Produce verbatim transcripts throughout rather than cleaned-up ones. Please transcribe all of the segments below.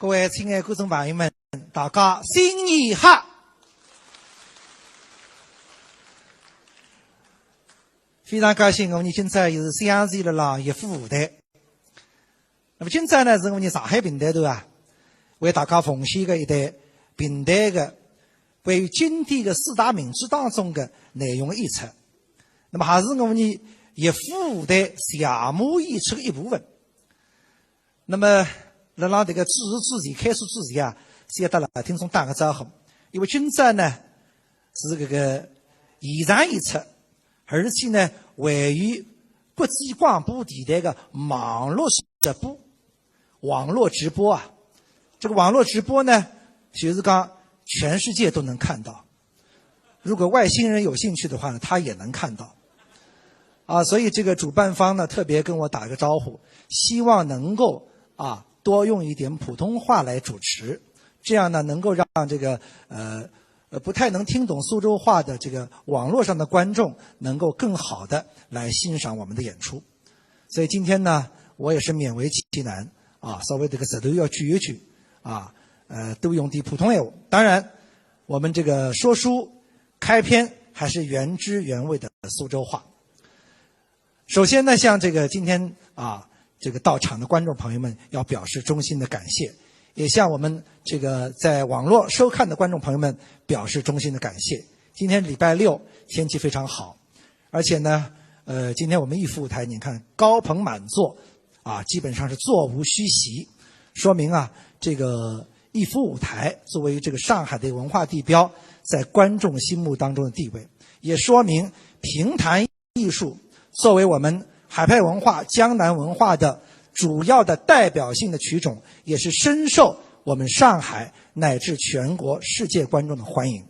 各位亲爱的观众朋友们，大家新年好！非常高兴，我们今朝又是相聚了啦，一副舞台。那么今朝呢，是我们上海评弹团啊，为大家奉献个一台评弹个关于经典个四大名著当中个内容演出。那么还是我们一副舞台谢幕演出个一部分。 那么，辣辣这个主持之前，开始之前啊，先搭老听众打个招呼。因为今朝呢，是这个现场演出，而且呢，还有国际广播电台个网络直播。网络直播啊，这个网络直播呢，就是讲全世界都能看到。 如果外星人有兴趣的话呢，他也能看到。啊，所以这个主办方呢，特别跟我打个招呼，希望能够，啊，多用一点普通话来主持，这样呢，能够让这个，呃，呃，不太能听懂苏州话的这个网络上的观众能够更好地来欣赏我们的演出。所以今天呢，我也是勉为其难，啊，稍微这个舌头要举一举，啊，呃，多用点普通闲话。当然，我们这个说书 开篇还是原汁原味的苏州话。首先呢，向这个今天，啊，这个到场的观众朋友们要表示衷心的感谢，也向我们这个在网络收看的观众朋友们表示衷心的感谢。今天礼拜六，天气非常好，而且呢，呃，今天我们逸夫舞台，您看高朋满座，啊，基本上是座无虚席，说明啊，这个逸夫舞台作为这个上海的文化地标，在观众心目当中的地位，也说明评弹艺术作为我们海派文化、江南文化的主要的代表性的曲种，也是深受我们上海乃至全国世界观众的欢迎。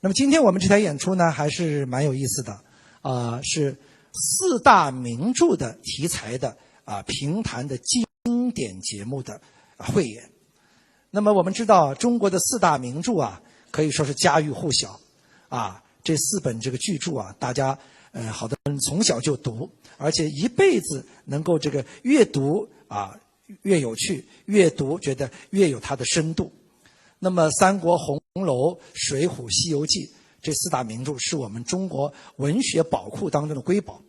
那么今天我们这台演出呢，还是蛮有意思的，啊，是四大名著的题材的，啊，评弹的经典节目的，啊，汇演。那么我们知道，中国的四大名著啊，可以说是家喻户晓，啊，这四本这个巨著啊，大家，呃，好多人从小就读，而且一辈子能够这个越读啊，越有趣，越读觉得越有它的深度。那么《三国》《红楼》《水浒》《西游记》这四大名著是我们中国文学宝库当中的瑰宝。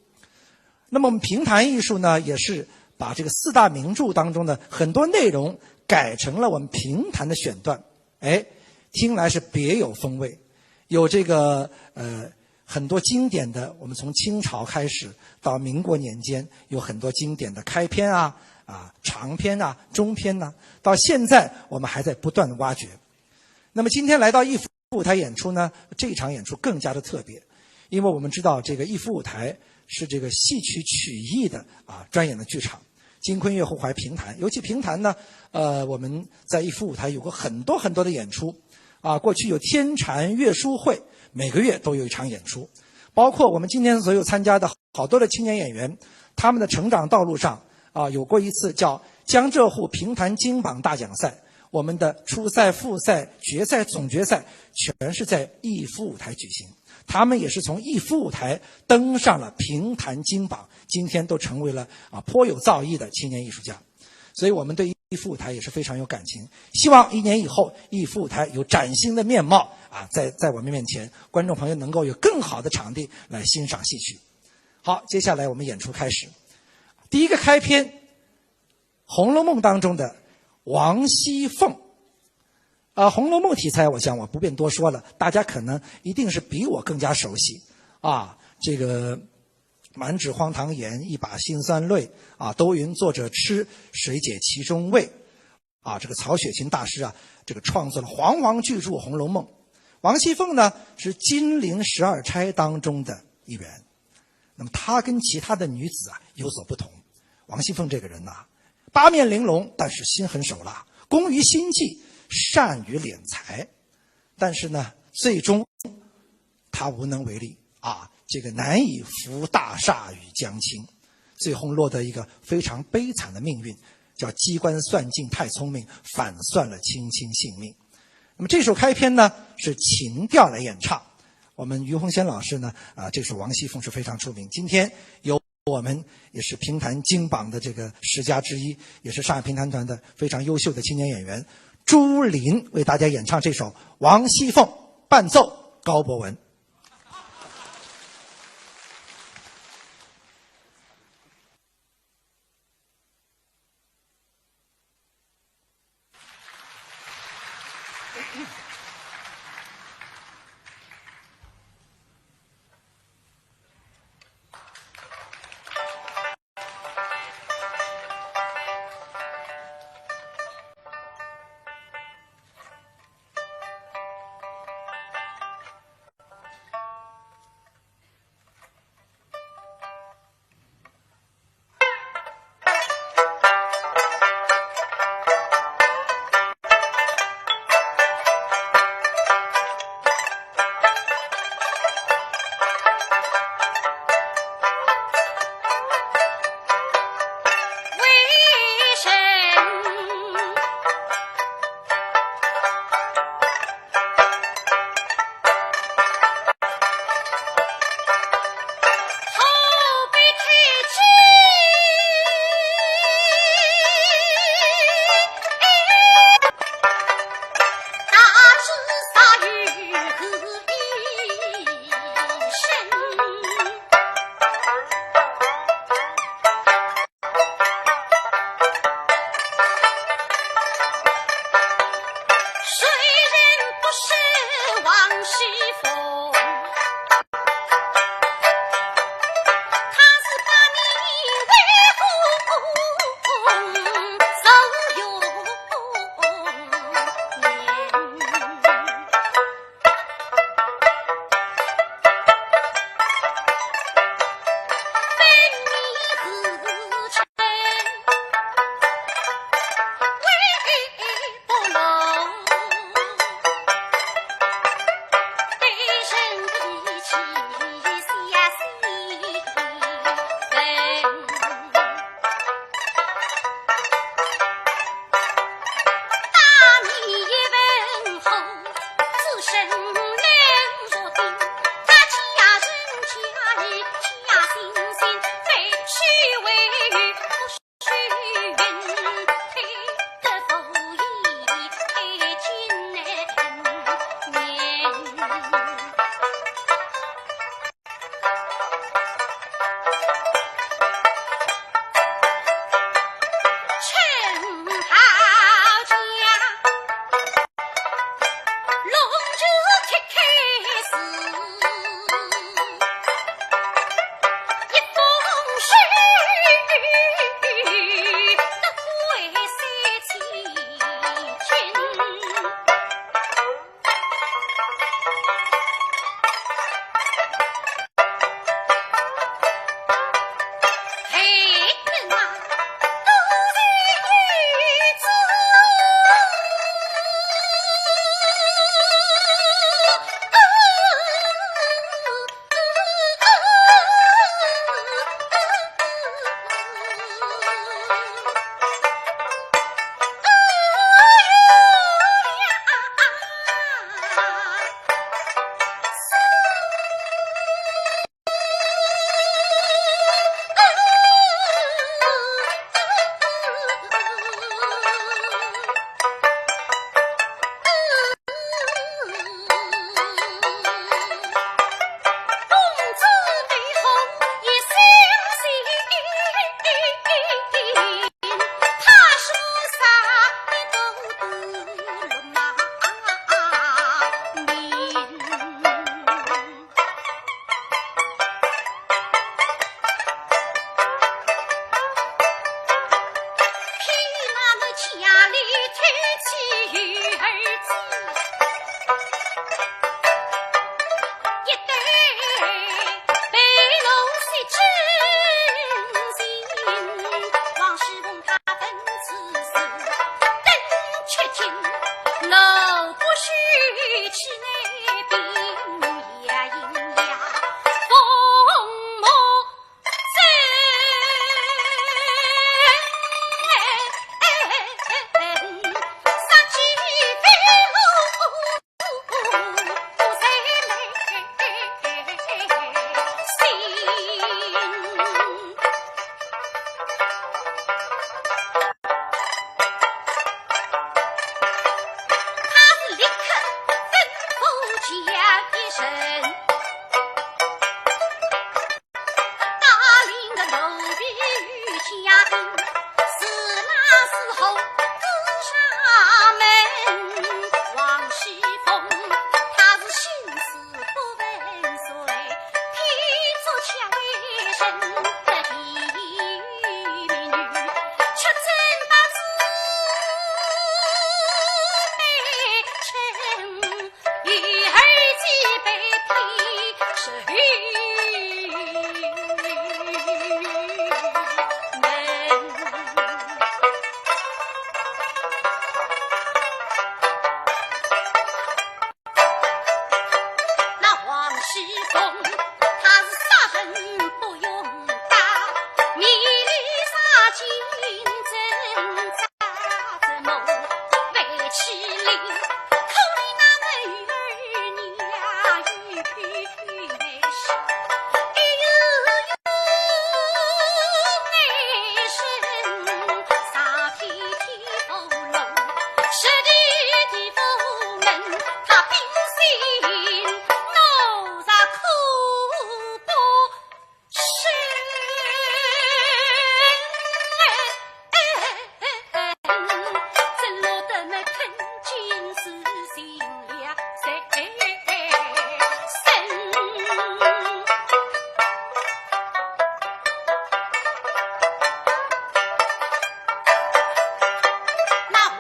那么我们评弹艺术呢，也是把这个四大名著当中的很多内容改成了我们评弹的选段，哎，听来是别有风味，有这个，呃，很多经典的，我们从清朝开始到民国年间，有很多经典的开篇啊、啊，长篇啊、中篇呐，到现在我们还在不断地挖掘。那么今天来到逸夫舞台演出呢，这一场演出更加的特别，因为我们知道这个逸夫舞台是这个戏曲曲艺的，啊，专演的剧场。 金昆乐胡怀评弹，尤其评弹呢，呃，我们在逸夫舞台有过很多很多的演出，啊，过去有天蟾乐书会，每个月都有一场演出，包括我们今天所有参加的好多的青年演员，他们的成长道路上，啊，有过一次叫江浙沪评弹金榜大奖赛，我们的初赛、复赛、决赛、总决赛全是在逸夫舞台举行。他们也是从逸夫舞台登上了评弹金榜，今天都成为了，啊，颇有造诣的青年艺术家。 所以我们对逸夫舞台也是非常有感情，希望一年以后，逸夫舞台有崭新的面貌，啊，在，在我们面前，观众朋友能够有更好的场地来欣赏戏曲。好，接下来我们演出开始。第一个开篇，《红楼梦》当中的王熙凤。 啊，《红楼梦》题材，我想我不便多说了，大家可能一定是比我更加熟悉，啊，这个满纸荒唐言，一把辛酸泪，啊，都云作者痴，谁解其中味，啊，这个曹雪芹大师啊，这个创作了煌煌巨著《红楼梦》。王熙凤呢，是金陵十二钗当中的一员。 那么她跟其他的女子啊有所不同。王熙凤这个人呐，八面玲珑，但是心狠手辣，工于心计，善于敛财，但是呢，最终她无能为力啊，这个难以扶大厦与将倾，最后落得一个非常悲惨的命运，叫机关算尽太聪明，反算了卿卿性命。那么这首开篇呢，是琴调来演唱。 我们于洪先老师呢，啊，这首王熙凤是非常出名。今天由我们也是评弹金榜的这个十佳之一，也是上海评弹团的非常优秀的青年演员朱琳，为大家演唱这首《王熙凤》，伴奏高博文。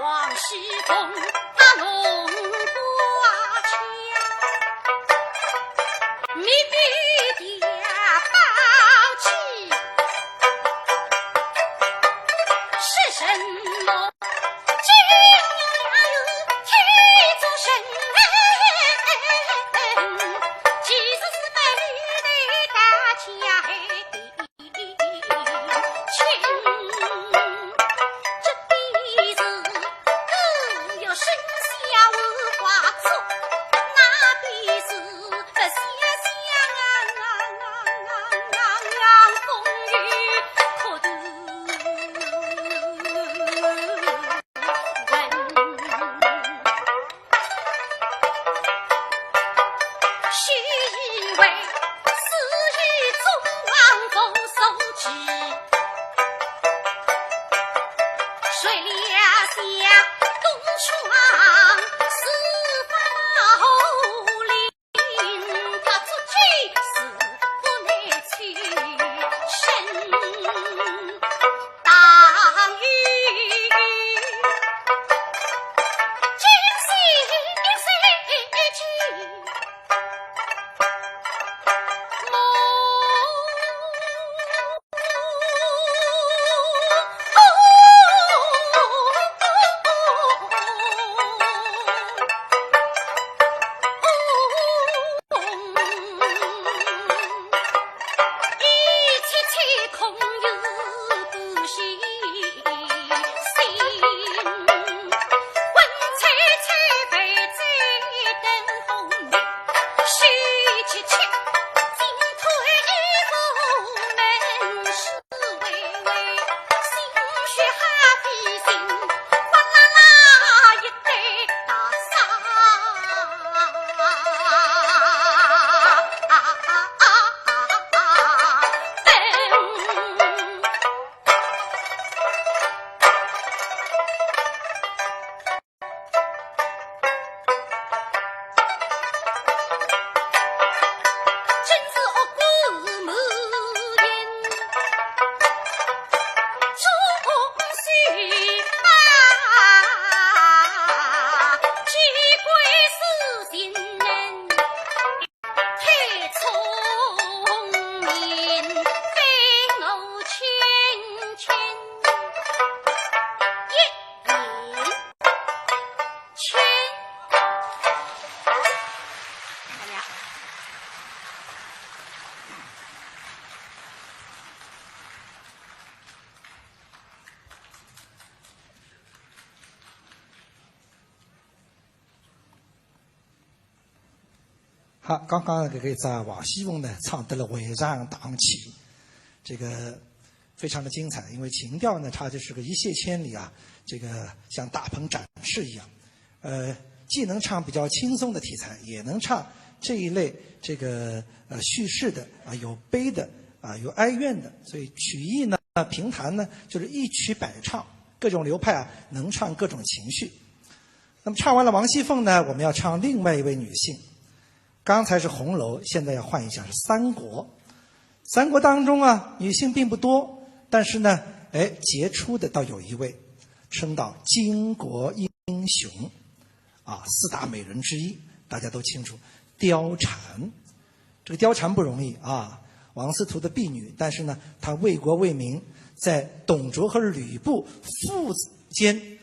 王熙凤啊，弄瓜腔，蜜蜜的宝气，是什么？金玉良缘天作神，其实是被绿的大家的 情，这边是歌乐笙箫和花烛，那边是不相像风雨苦痛。 须以为死于众王无所知，谁料想东床事发毛林，他出去是不能出声。 当有金星一世纪，一切切空有不虚心，昏吹吹被吹灯红，虚切切进退一步门是为为心血哈飞心，哗啦啦一对大沙。 奔。真是恶果满盈，终须报，既归是情人。 太聪明，被我卿卿一言轻。好，刚刚搿个一只王熙凤呢，唱得了非常荡气，这个非常的精彩。因为琴调呢，它就是个一泻千里啊，这个像大鹏展翅一样。呃，既能唱比较轻松的题材，也能唱这一类这个呃叙事的啊，有悲的啊，有哀怨的。所以曲艺呢，评弹呢，就是一曲百唱，各种流派啊，能唱各种情绪。 那么唱完了王熙凤呢，我们要唱另外一位女性。刚才是红楼，现在要换一下是三国。三国当中啊，女性并不多，但是呢，哎，杰出的倒有一位，称道巾帼英雄啊，四大美人之一，大家都清楚，貂蝉。这个貂蝉不容易啊，王司徒的婢女，但是呢，她为国为民，在董卓和吕布父子间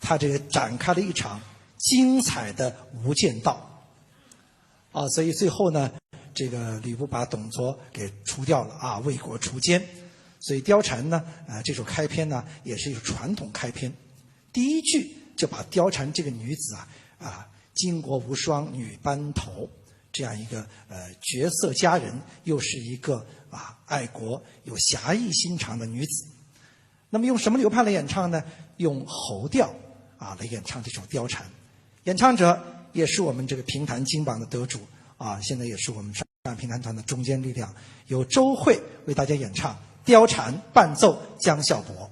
他这个展开了一场精彩的无间道。啊，所以最后呢，这个吕布把董卓给除掉了啊，为国除奸。所以貂蝉呢，啊，这首开篇呢，也是一首传统开篇。第一句就把貂蝉这个女子啊，啊，巾帼无双女班头这样一个，呃，绝色佳人，又是一个，啊，爱国有侠义心肠的女子。 那么用什么流派来演唱呢？用喉调啊来演唱这首貂蝉。演唱者也是我们这个评弹金榜的得主啊，现在也是我们上海评弹团的中坚力量，由周蕙为大家演唱《貂蝉》，伴奏江啸伯。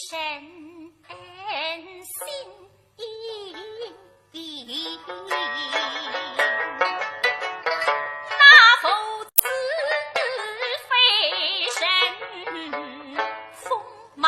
身心。那父子非人风马。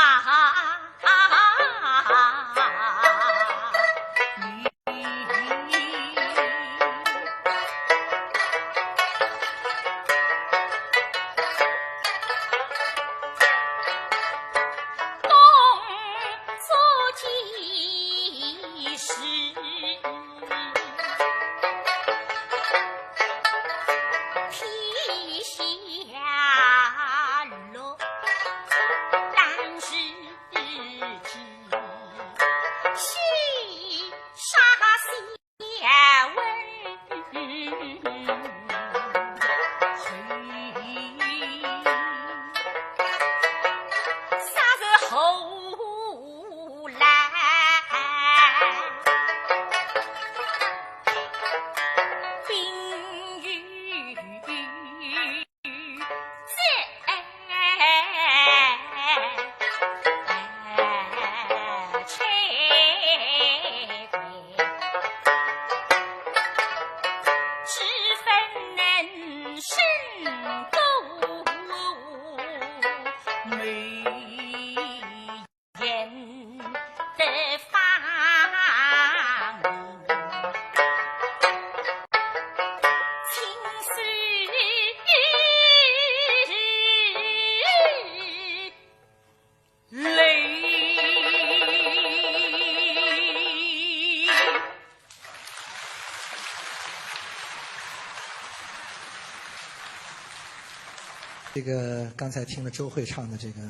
这个刚才听了周蕙唱的这个，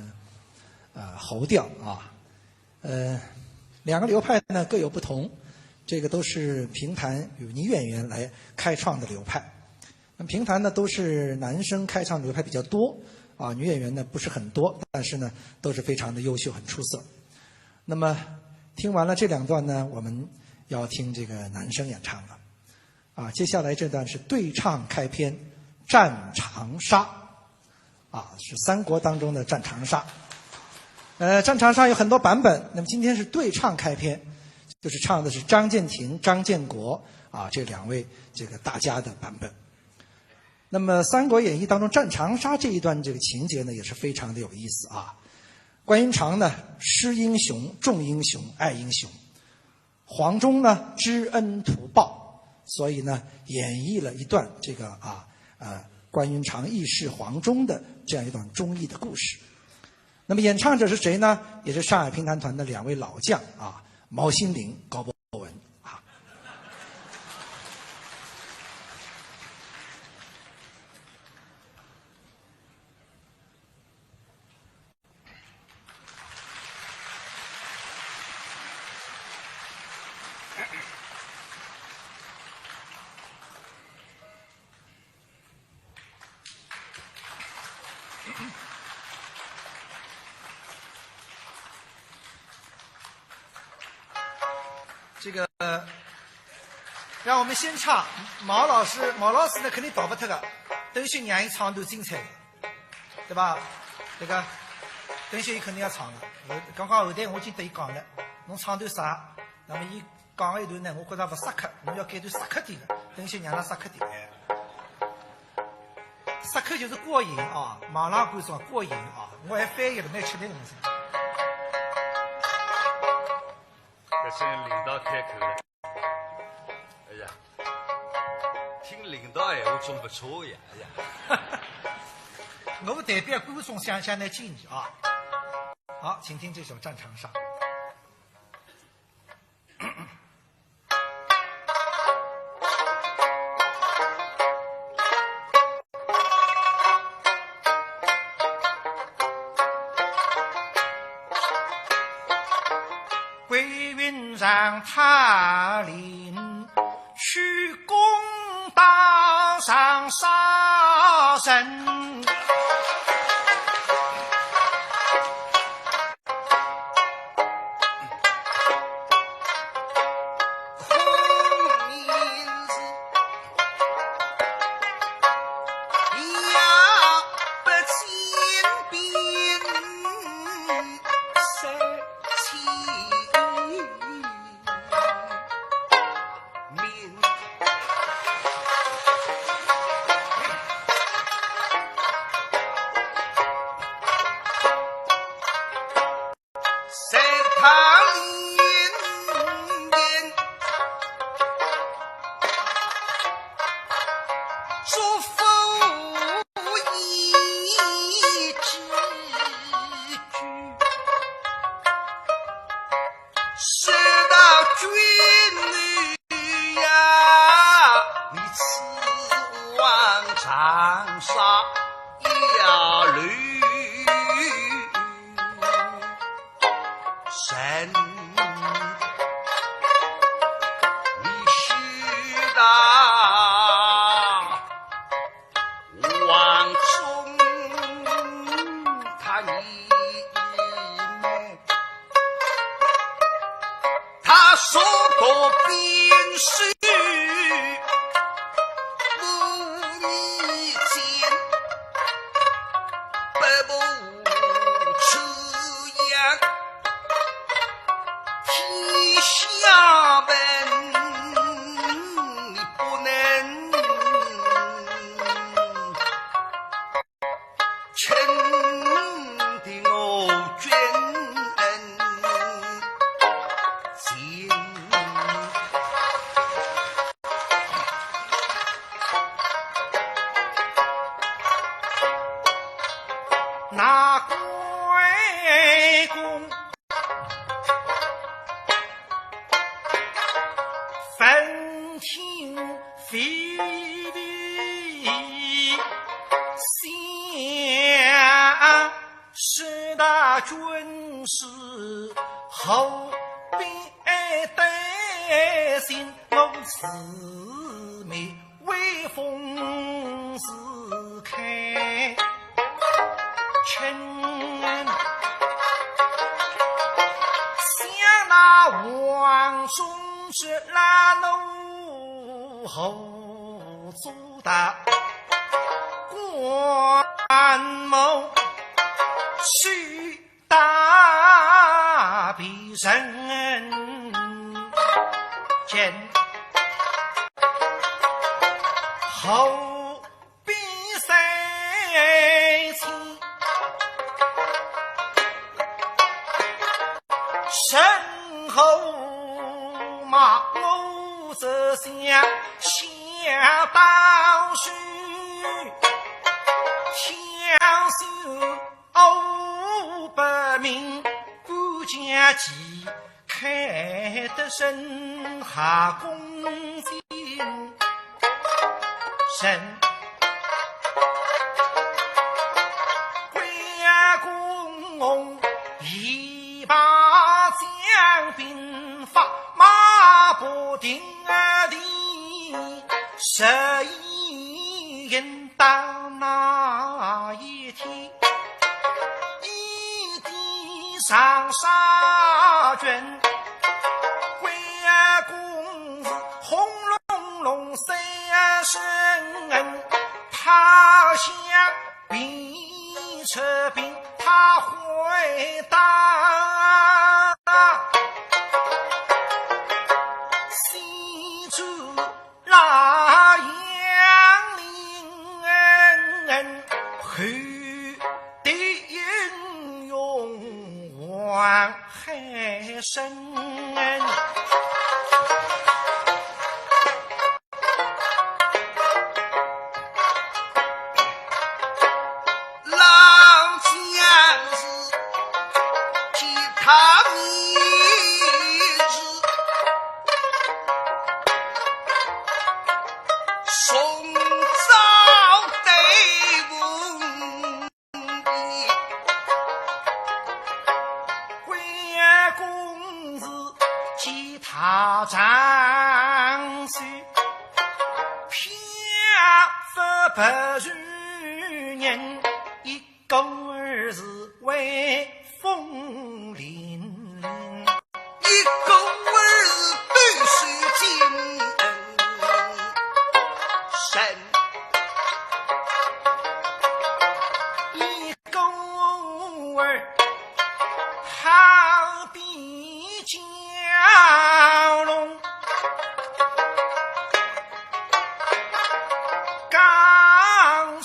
呃，喉调啊，呃，两个流派呢各有不同，这个都是评弹与女演员来开创的流派。那么评弹呢都是男生开创流派比较多啊，女演员呢不是很多，但是呢都是非常的优秀，很出色。那么听完了这两段呢，我们要听这个男生演唱了。 啊，接下来这段是对唱开篇，《战长沙》，啊，是三国当中的《战长沙》。呃，《战长沙》有很多版本，那么今天是对唱开篇，就是唱的是张建庭、张建国啊这两位这个大家的版本。那么《三国演义》当中《战长沙》这一段这个情节呢，也是非常的有意思啊。关云长呢，失英雄、重英雄、爱英雄， 黄忠呢，知恩图报，所以呢，演绎了一段这个啊，呃，关云长义释黄忠的这样一段忠义的故事。那么演唱者是谁呢？也是上海评弹团的两位老将啊，毛新龄、高博文啊。 这个，让我们先唱，毛老师，毛老师呢肯定逃勿脱个，等歇让伊唱段精彩个，对吧？这个，等歇伊肯定要唱个。我刚刚后台我已经对伊讲了，侬唱段啥？那么伊讲个一段呢，我觉着勿适合，侬要改段适合点个，等歇让伊适合点。哎，适合就是过瘾啊，网浪观众过瘾啊，我还翻译了，蛮吃力个东西。搿是领导开口了。 哎呀，听领导闲话总勿错呀，哎呀。我代表观众向向来建议啊。好，请听这首《战长沙》。 关云长他领去攻打长沙城。他连年祝福一句句，说道君呀，你此往长沙要留神，你须到王中他一面，他手托边手，无意间，不步出。 天下本不能称的我君恩情。那关公 闻听非非想，是大军师后边担心我自灭 威风四开，臣想那王中之那奴后做大官谋，须 大比人见，后边三千，身后马我这厢下刀手，挑手 哦，不明不假期，开得人下攻心。人关公一把将兵发，马不停蹄，十一人 到那一天，一地长沙郡，关公是轰隆隆三声，他想必出兵，他回答，西周 那杨凌后的英雄王海生。老将是其他名字， 宋朝得文，关公是其他长寿，偏不如人一 个儿是威风凛凛，一个儿是斗水精神，一个儿好比蛟龙，刚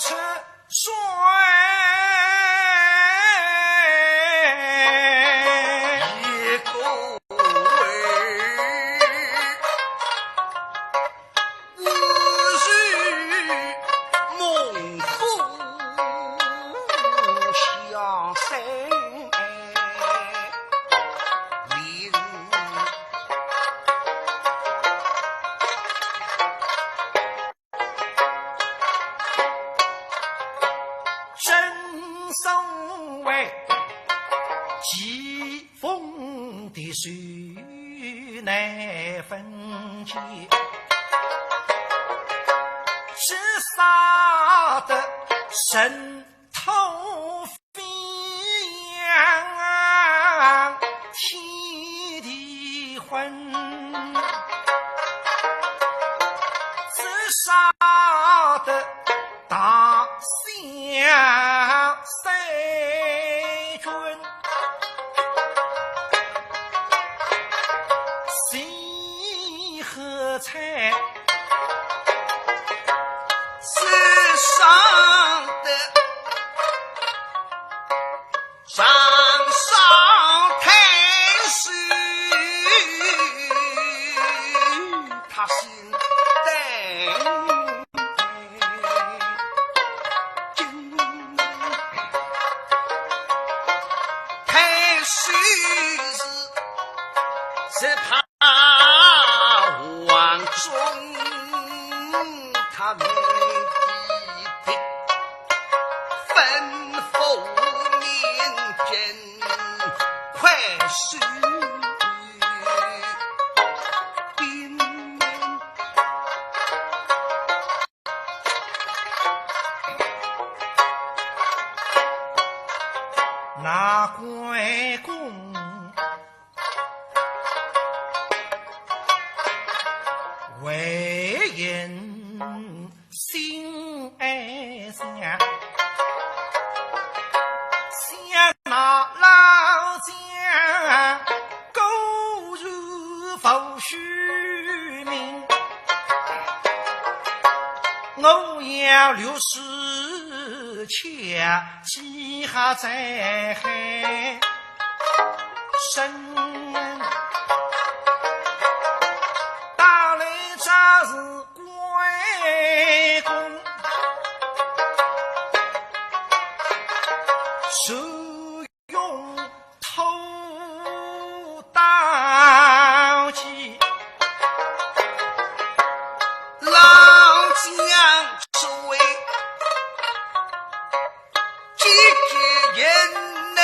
的手难分解，只杀得尘土飞扬，天地昏。只杀得大小三军，谁和猜？只杀得 上上太守，他心胆惊。太守是，是怕王忠，他没地地吩咐民间快收兵。那关公 回营心暗想，想那老将果然无虚名，我要六十 且记下在海参。打来这是关公，手 用土当起，老将所谓积聚人能，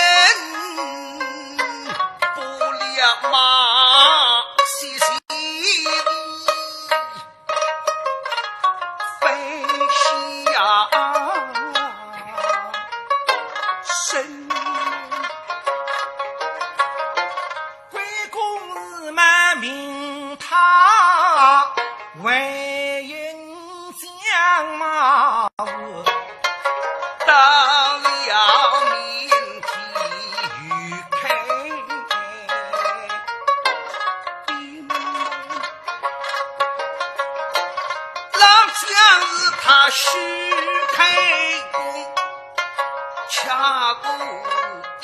不了马西西。 分下身。关公是满名他回营将马，到了明天又开兵。 老将是他许太公，吃过惊，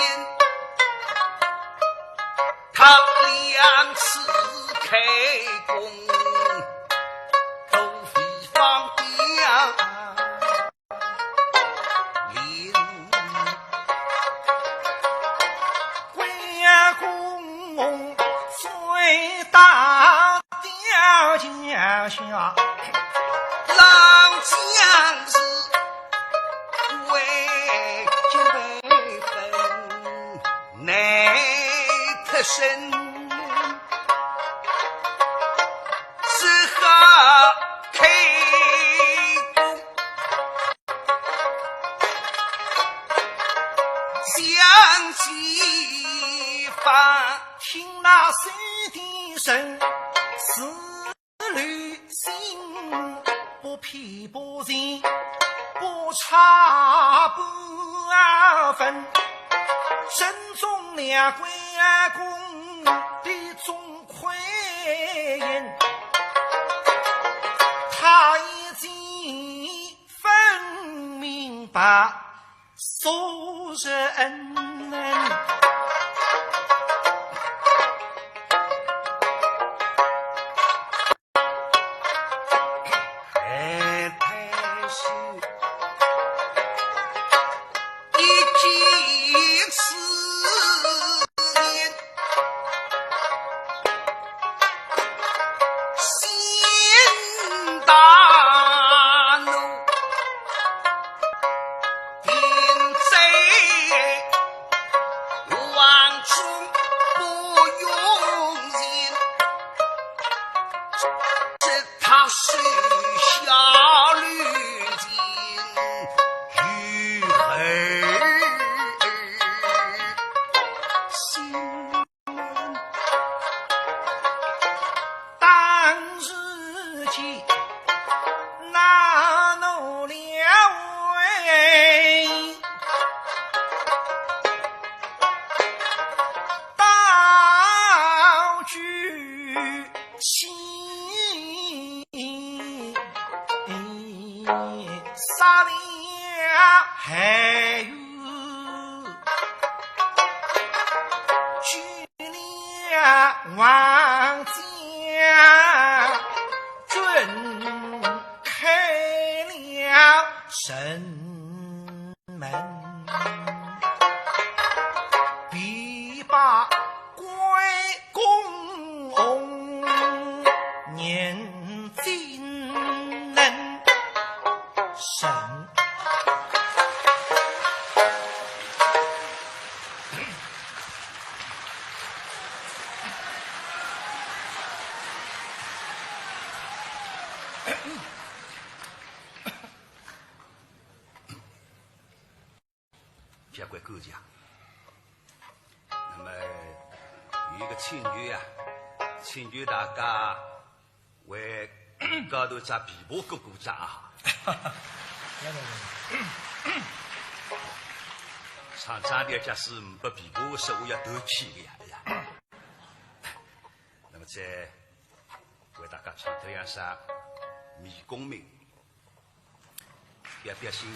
他两次开弓都未放掉。 关公最大的家下，老将是为这位分难脱身。 只好开弓，想计法。听那水的声，似流星，不偏不倚，不差不分，正中了关公的中 块印，他已经分明白所人。哎，太师，一见此言，杀了还有救了王家，准开了城门，必把关公认进门。神。别怪各家。那么有一个请求啊，请求大家为高头只琵琶鼓鼓掌啊。唱唱调，假使没琵琶手，我要断气的呀，哎呀。那么再为大家唱脱两首《迷功名》。 要表现。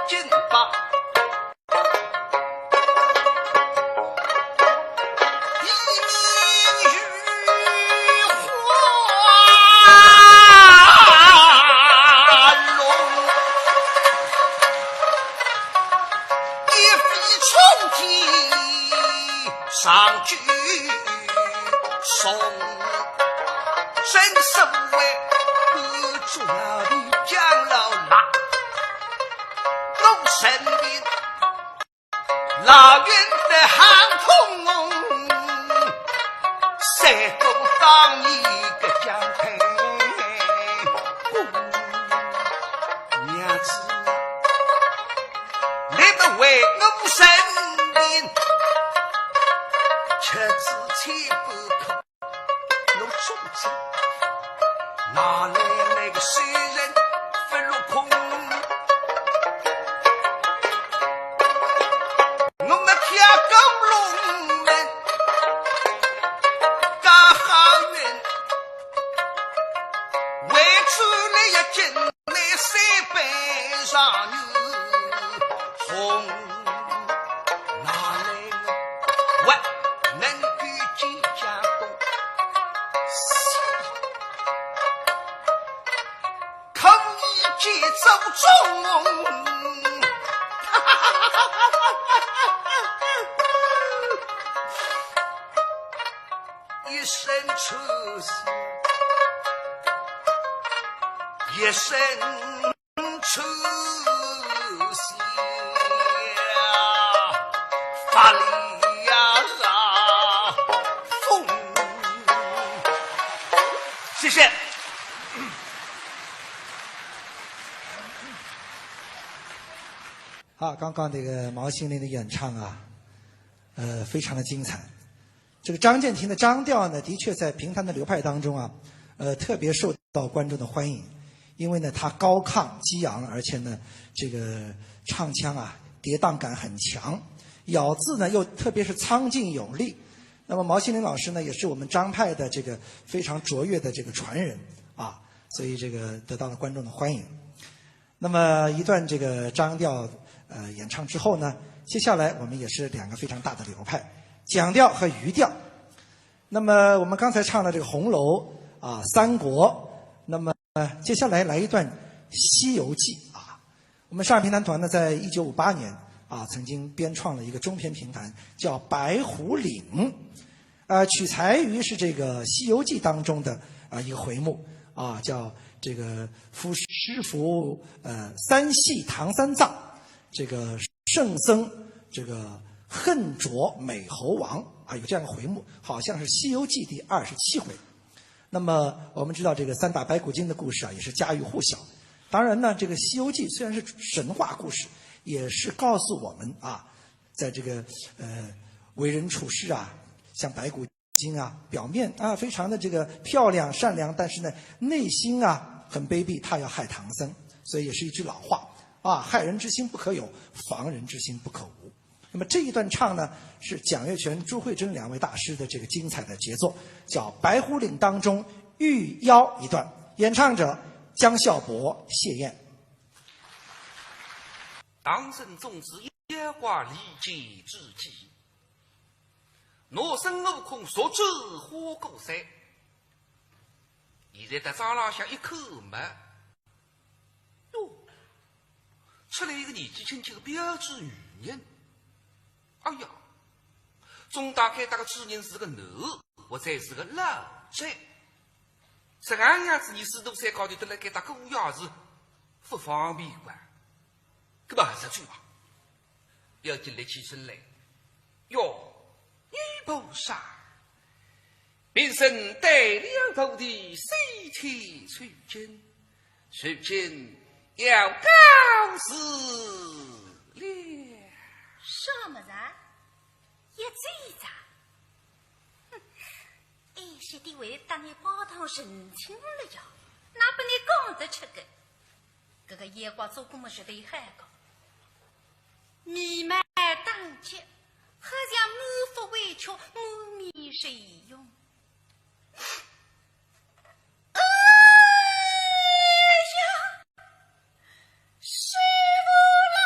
金发。 谢谢。好，刚刚这个毛新林的演唱啊，呃，非常的精彩。这个张建庭的张调呢，的确在评弹的流派当中啊，呃，特别受到观众的欢迎，因为呢，他高亢激昂，而且呢，这个唱腔啊，跌宕感很强，咬字呢又特别是苍劲有力。那么毛新林老师呢，也是我们张派的这个非常卓越的这个传人啊，所以这个得到了观众的欢迎。 那么一段这个张调，呃，演唱之后呢，接下来我们也是两个非常大的流派，蒋调和余调。那么我们刚才唱了这个《红楼》啊，《三国》，那么接下来来一段《西游记》啊。我们上海评弹团呢，在一九五八年啊，曾经编创了一个中篇评弹，叫《白虎岭》。 呃，取材于是这个《西游记》当中的，啊，一个回目，啊，叫这个夫，师父，呃，三系唐三藏，这个圣僧，这个恨卓美猴王，啊，有这样一个回目，好像是《西游记》第二十七回。那么我们知道这个三打白骨精的故事啊，也是家喻户晓。当然呢，这个《西游记》虽然是神话故事，也是告诉我们啊，在这个，呃，为人处事啊，像白骨 精啊，表面啊非常的这个漂亮善良，但是呢，内心啊很卑鄙，他要害唐僧，所以也是一句老话。啊，害人之心不可有，防人之心不可无。那么这一段唱呢，是蒋月泉、朱慧珍两位大师的这个精彩的杰作，叫《白虎岭》当中御妖一段，演唱者江孝伯、谢燕。唐僧总是妖怪离间之际，拿孙悟空捉走花果山。现在到庄浪向一看嘛，哟，出来一个年纪轻轻的标致女人。哎呀，总当该搭个主人是个男的，或者是个老者。实梗样子，伲师徒三家头蹲辣该搭过夜是勿方便个。搿么还是走吧。要紧立起身来，哟，女菩萨， 贫僧带了徒弟西天取经，如今要告辞了。啥么子啊？一嘴子啊？哼，哎，师弟为搭你拜堂成亲了呀，哪拨你讲得出个？搿个妖怪做官么是得害个，眉毛打结，好像满腹委屈，满面愁容。 哎呀，师父啦！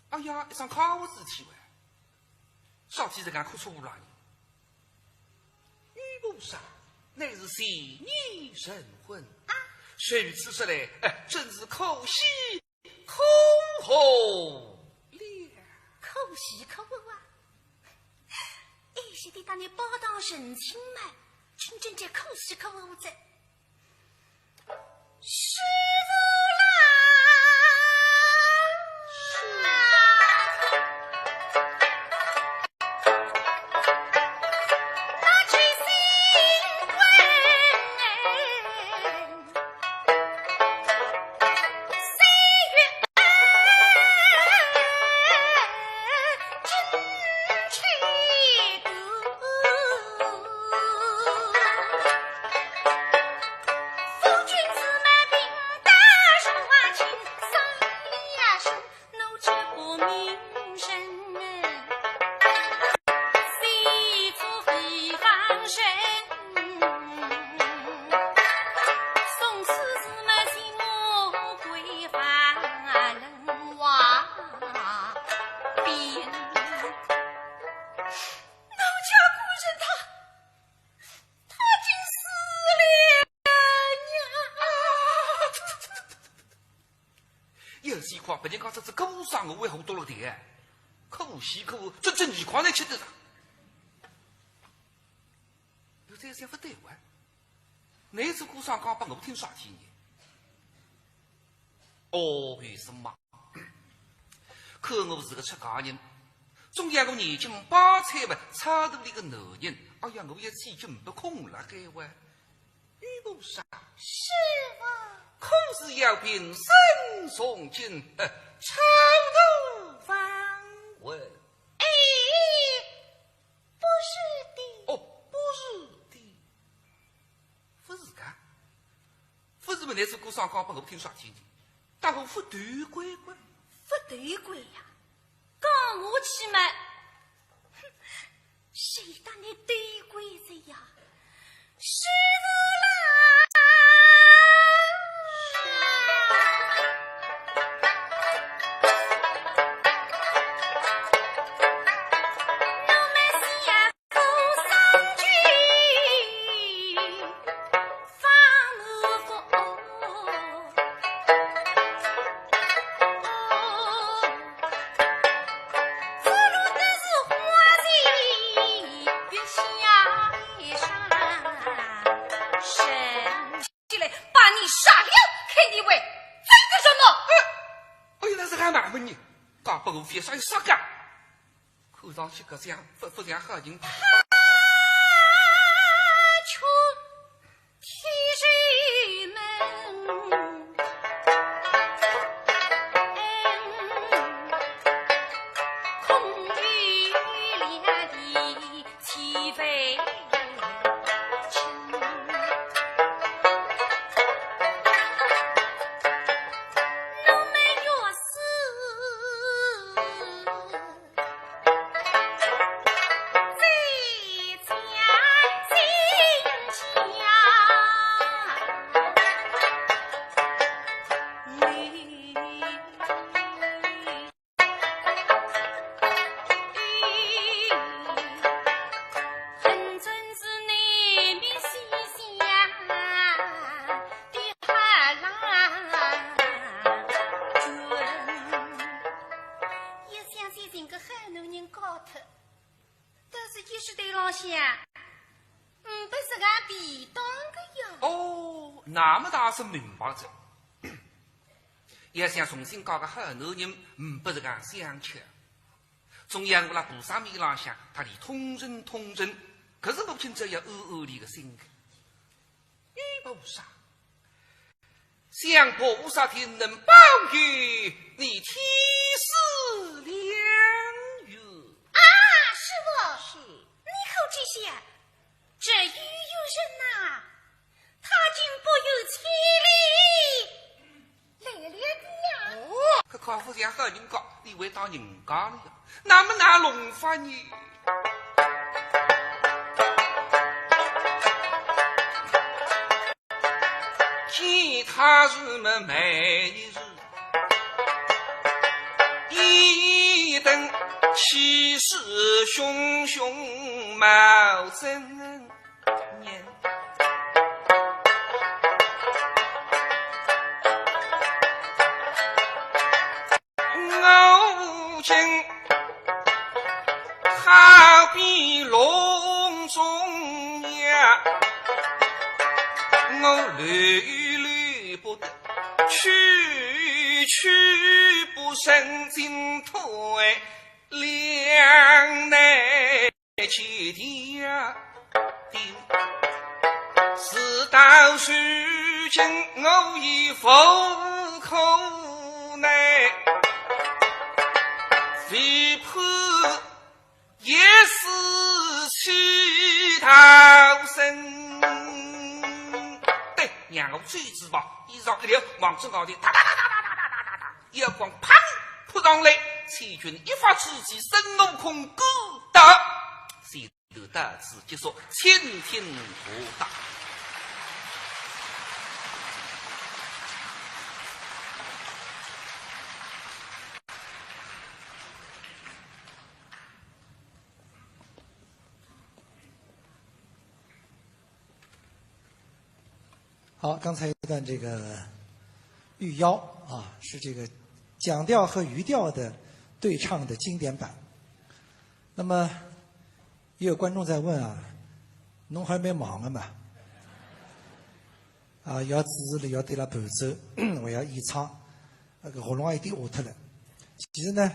哎呀，一桩好事体哇！啥体实梗哭出乌拉呢？女菩萨，乃是前年成婚。啊，如此说来，哎，真是可喜可贺了。可喜可贺啊！哎，师弟搭你拜堂成亲嘛，真正叫可喜可贺哉。 要是一块别人家这只狗上我会好多了点，可喜可贺，这真一块能吃得上。有这些不对哇，那只狗上讲拨我听啥体呢？哦，为什么？看我是个出家人，总要我年纪八岁吧，差头里个男人，哎呀，我也几斤不空了该哇。 女菩萨，师父。可是要平生诵经，呃，超度亡魂。哎，不是的。哦，不是的。勿是个，勿是么，倷是故事讲拨我听啥听听，但我勿对个。勿对个呀？讲下去嘛，哼，谁搭倷对个呀？师父啦！起来，把你杀了，看你会做个什么？哎，哎，那是俺妈妈呢，搞不好非杀一杀个。看上去搿像，勿，勿像好人。 一想先寻个好男人嫁脱，但是一世头浪向，嗯，勿是俺便当个呀。哦，那么大是明白哉。要想重新嫁个好男人，嗯，勿是俺想吃。总要我辣菩萨面浪向，搭俚通情通情，搿是我今朝要暗暗里个心个。 哎，菩萨，想菩萨定能保佑你天赐良缘。啊，师父，是。你可知晓，这有缘人呐，他竟不远千里 来了的呀。哦，搿可勿像好人家，俚会到人家里呀，那么哪弄法呢？见他日么每日，一顿气势汹汹冒蒸。 我今好比笼中鸟，我溜溜不得，屈屈不伸，进退两难。 去的呀，事到如今我已无可奈，唯盼一死去逃生。对，让我追之吧，衣裳一撩，望准高头，哒哒哒哒哒哒哒哒哒，一道光啪扑上来，千钧一发之际，孙悟空赶到。 就到此结束，请听下档。好，刚才一段这个《玉腰》啊，是这个蒋调和余调的对唱的经典版。那么， 也有观众在问啊，侬还蛮忙的嘛？啊，要主持了，要对了伴奏，还要演唱，那个喉咙也有点哑脱了。其实呢，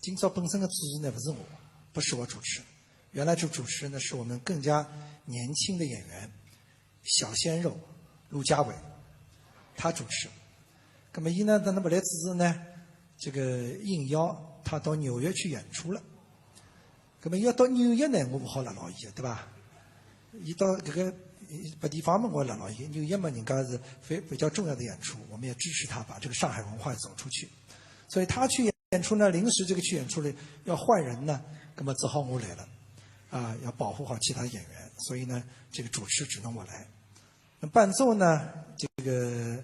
今朝本身的主持呢，不是我，不是我主持，原来主，主持呢，是我们更加年轻的演员，小鲜肉，陆家伟，他主持。那么伊呢，等到勿来之后呢，这个应邀他到纽约去演出了。那么要到纽约呢，我勿好辣牢伊，对吧？伊到搿个别地方嘛，我辣牢伊。纽约嘛，人家是非，比较重要的演出，我们也支持他把这个上海文化走出去。所以他去演出呢，临时这个去演出了，要换人呢，那么只好我来了，啊，要保护好其他演员，所以呢，这个主持只能我来。那伴奏呢，这个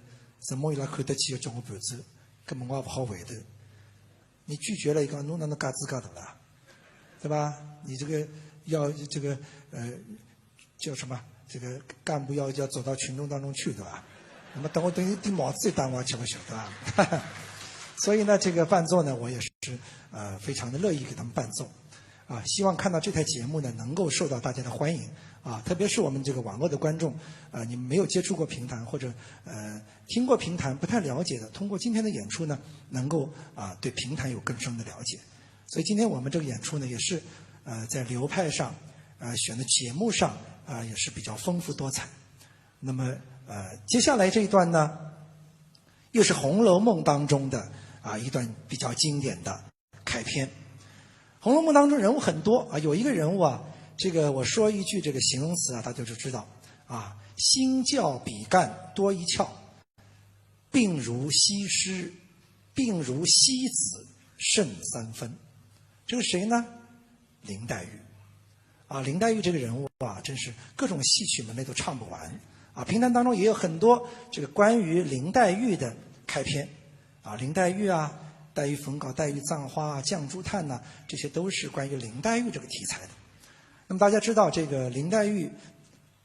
沈梦伊拉看得起要叫我伴奏，那么我也勿好回头。你拒绝了一个，侬哪能介资格的啦，对吧？你这个要这个呃叫什么？这个干部要要走到群众当中去，对吧？那么等我等于顶帽子一戴，我也吃勿消，对吧？所以呢，这个伴奏呢，我也是呃非常的乐意给他们伴奏。啊，希望看到这台节目呢能够受到大家的欢迎啊，特别是我们这个网络的观众，啊，你们没有接触过评弹或者呃听过评弹不太了解的，通过今天的演出呢，能够啊对评弹有更深的了解。所以今天我们这个演出呢，也是呃在流派上，呃选的节目上啊也是比较丰富多彩。那么呃接下来这一段呢，又是《红楼梦》当中的啊一段比较经典的开篇。《红楼梦》当中人物很多啊，有一个人物啊，这个我说一句这个形容词啊，大家就知道啊，心较比干多一窍，病如西施，病如西子胜三分。这个谁呢？林黛玉。啊，林黛玉这个人物啊，真是各种戏曲门类都唱不完啊。评弹当中也有很多这个关于林黛玉的开篇啊，林黛玉啊，黛玉粉稿、黛玉葬花啊、绛珠叹呐，这些都是关于林黛玉这个题材的。那么大家知道这个林黛玉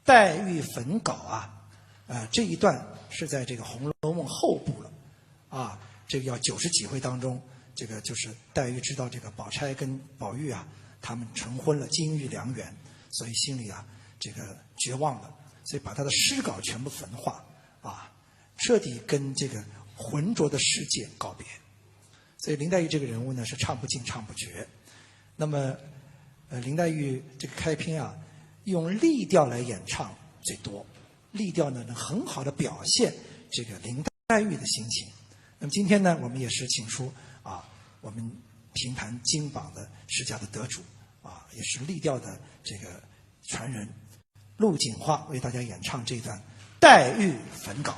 黛玉粉稿啊，呃，这一段是在这个《红楼梦》后部了，啊，这个要九十几回当中，这个就是黛玉知道这个宝钗跟宝玉啊，他们成婚了，金玉良缘，所以心里啊，这个绝望了，所以把她的诗稿全部焚化，啊，彻底跟这个浑浊的世界告别。所以林黛玉这个人物呢，是唱不尽唱不绝。那么，呃，林黛玉这个开篇啊，用丽调来演唱最多。丽调呢，能很好的表现这个林黛玉的心情。那么今天呢，我们也是请出啊，我们评弹金榜的十佳的得主啊，也是丽调的这个传人陆锦花为大家演唱这一段《黛玉粉稿》。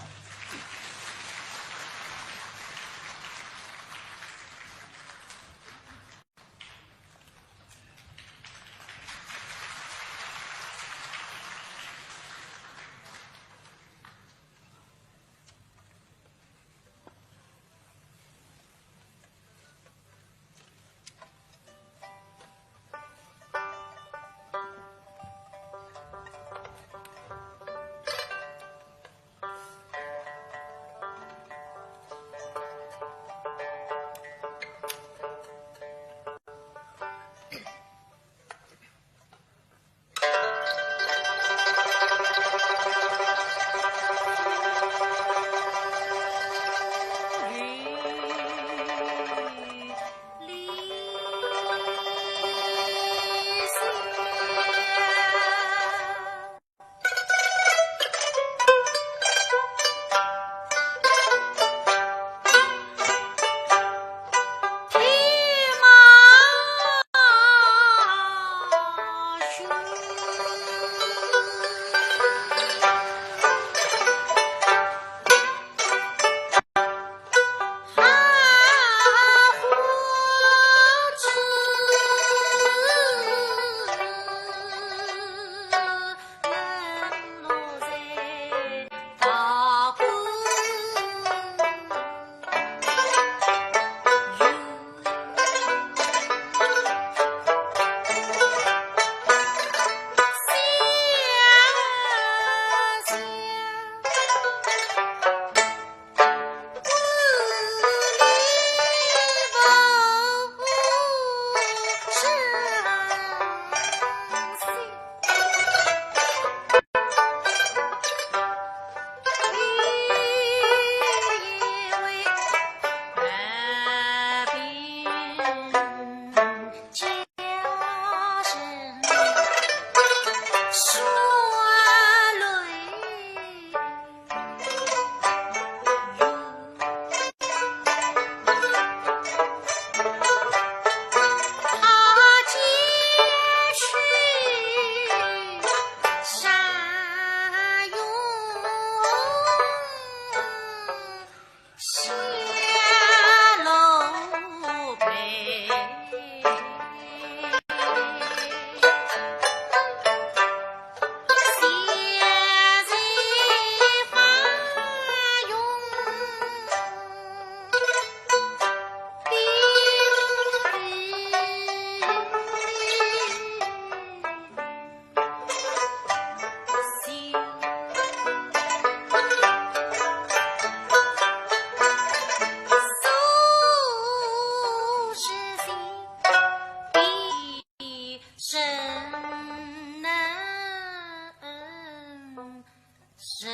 是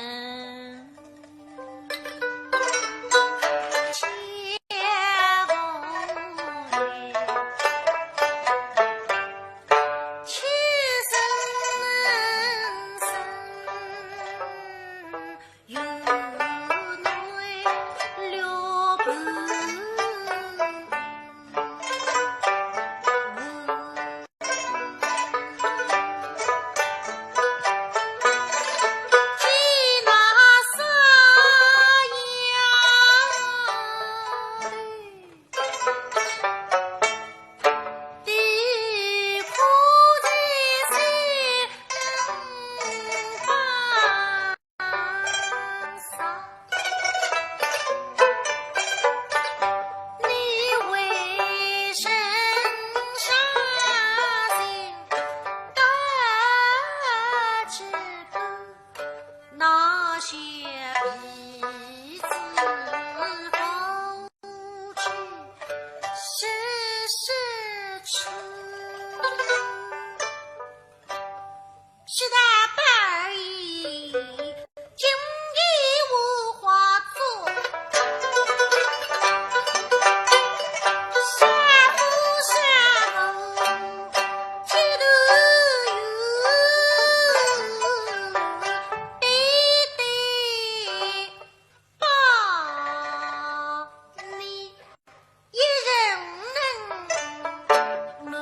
的，宝二爷，今夜无话做。下午下午，街头有对对 把你一人能。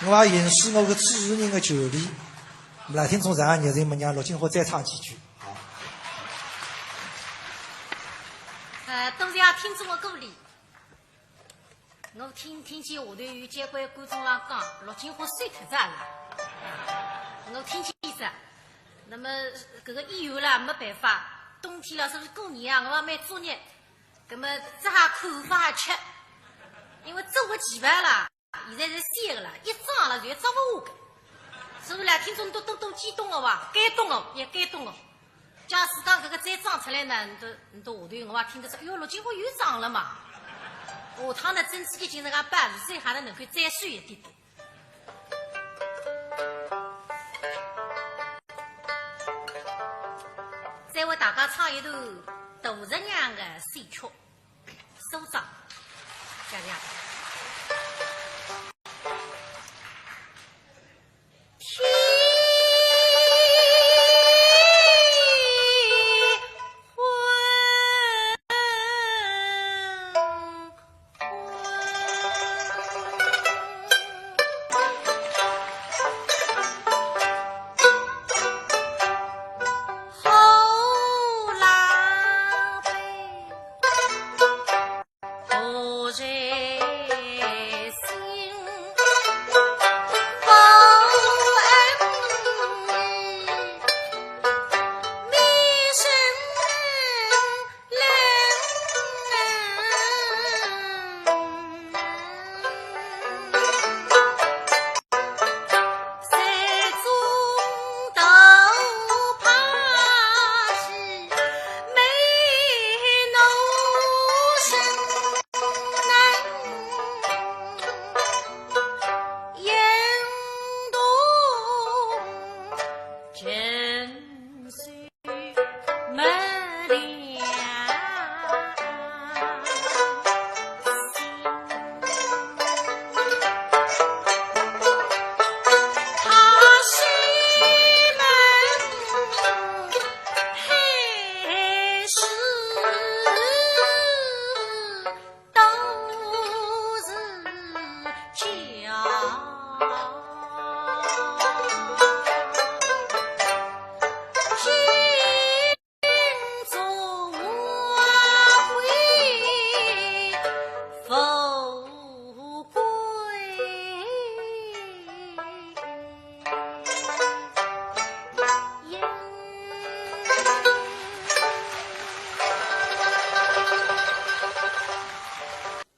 我也行使我个主持人的权利，来听众场热情么让陆金华再唱几句。好。呃，多谢听众的鼓励。我听听见下头有交关观众浪讲，陆金华瘦脱仔了。我听见仔，那么搿个演员啦，没办法，冬天了，是勿是过年啊，我也蛮作孽，那么只好看勿好吃，因为做个期盼啦。 现在是小个了，一长了就要着勿下个。所以呢，听众都都都激动个哇，感动个，也感动个。假使讲搿个再长出来呢，你都你都下头我也听得出，哎哟，陆金华又长了嘛。下趟呢，争取一斤那个半子，最好呢能够再瘦一点点。再为大家唱一段《杜十娘》个序曲。 收账，谢谢。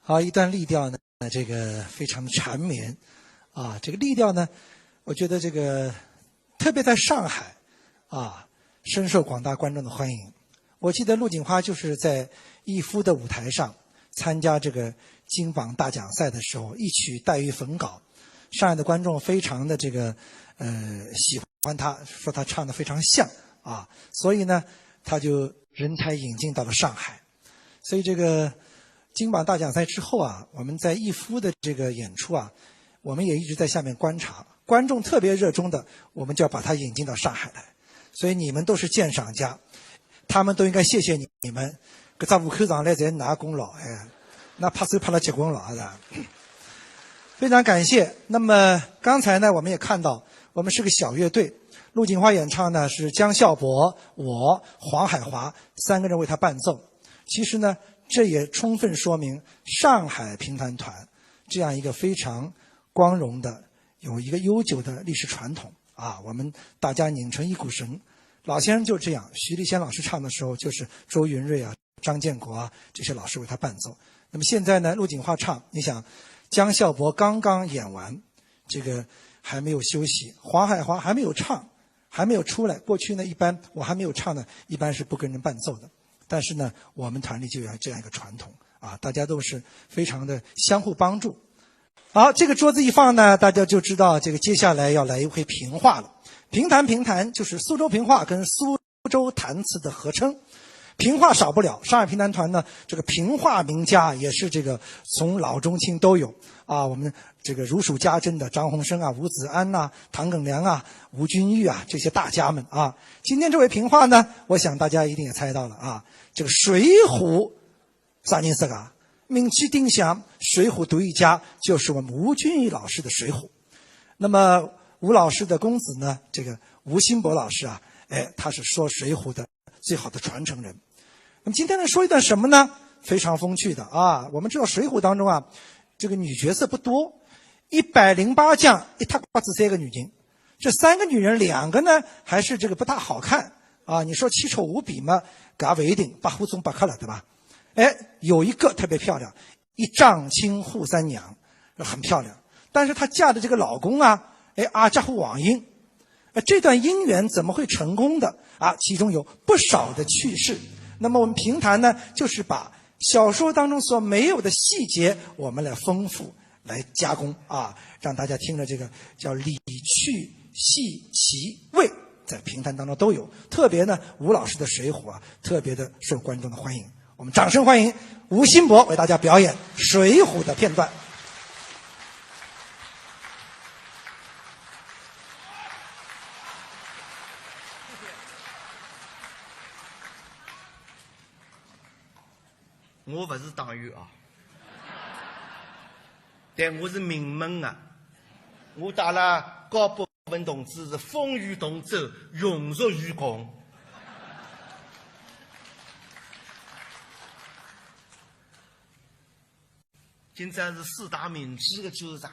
好，一段丽调呢，这个非常缠绵啊。这个丽调呢，我觉得这个特别在上海啊，深受广大观众的欢迎。我记得陆锦花就是在逸夫的舞台上参加这个金榜大奖赛的时候，一曲《黛玉焚稿》，上海的观众非常的这个呃喜欢她，说她唱的非常像啊，所以呢，她就人才引进到了上海。 所以这个金榜大奖赛之后啊，我们在逸夫的这个演出啊，我们也一直在下面观察，观众特别热衷的，我们就要把它引进到上海来。所以你们都是鉴赏家，他们都应该谢谢你们。搿只户口上来侪㑚功劳，哎，㑚拍手拍了结棍了，是吧？非常感谢。那么刚才呢，我们也看到，我们是个小乐队，陆锦花演唱呢是江孝柏、我、黄海华三个人为她伴奏。 其实呢，这也充分说明上海评弹团这样一个非常光荣的、有一个悠久的历史传统啊。我们大家拧成一股绳，老先生就这样，徐立先老师唱的时候，就是周云瑞啊、张建国啊这些老师为她伴奏。那么现在呢，陆锦花唱，你想，江孝柏刚刚演完，这个还没有休息，黄海华还没有唱，还没有出来。过去呢，一般我还没有唱呢，一般是不跟人伴奏的。 但是呢，我们团里就有这样一个传统啊，大家都是非常的相互帮助。好，这个桌子一放呢，大家就知道这个接下来要来一回评话了。评弹，评弹就是苏州评话跟苏州弹词的合称。评话少不了，上海评弹团呢，这个评话名家也是这个从老中青都有啊。我们这个如数家珍的张宏生啊、吴子安呐、唐耿良啊、吴君玉啊这些大家们啊。今天这位评话呢，我想大家一定也猜到了啊。 这个水浒啥人说啊？名气顶响，水浒独一家就是我们吴君玉老师的水浒。那么吴老师的公子呢，这个吴新博老师啊，哎，他是说《水浒》的最好的传承人。那么今天呢，说一段什么呢？非常风趣的啊。我们知道《水浒》当中啊，这个女角色不多，一百零八将，一塌刮子三个女人。这三个女人，两个呢还是这个不大好看啊。你说奇丑无比嘛，搿也勿一定，拨花总拨瞎了，对吧？哎，有一个特别漂亮，一丈青扈三娘，很漂亮。但是她嫁的这个老公啊，哎，矮脚虎王英，呃，这段姻缘怎么会成功的啊？其中有不少的趣事。那么我们评弹呢，就是把小说当中所没有的细节，我们来丰富、来加工啊，让大家听了这个叫理趣戏奇味，在评弹当中都有。特别呢，吴老师的《水浒》啊，特别的受观众的欢迎。我们掌声欢迎吴新博为大家表演《水浒》的片段。我勿是党员啊，但我是名门啊。我搭了高博文同志是风雨同舟，荣辱与共。今朝是四大名著的主场，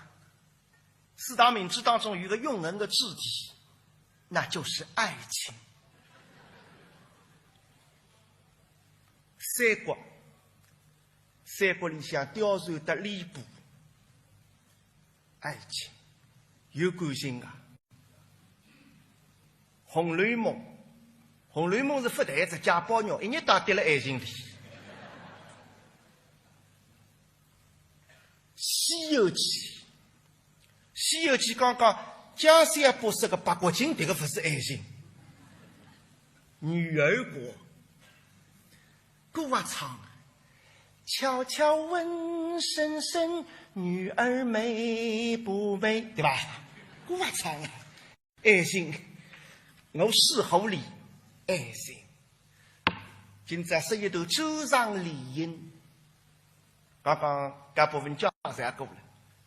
四大名著当中有一个永恒的主题，那就是爱情。三国，三国里向貂蝉搭吕布，爱情有感情啊。《红楼梦》，《红楼梦》是勿谈只家暴肉，一日到跌了爱情里。《西游记》，《西游记》刚刚江山不是个八国情，迭个勿是爱情。女儿国，歌也唱，悄悄问声声，女儿美不美，对吧？歌也唱啊。爱情，我是好里爱情。今朝说一段《周郎联姻》。 刚刚搿部分介绍过了，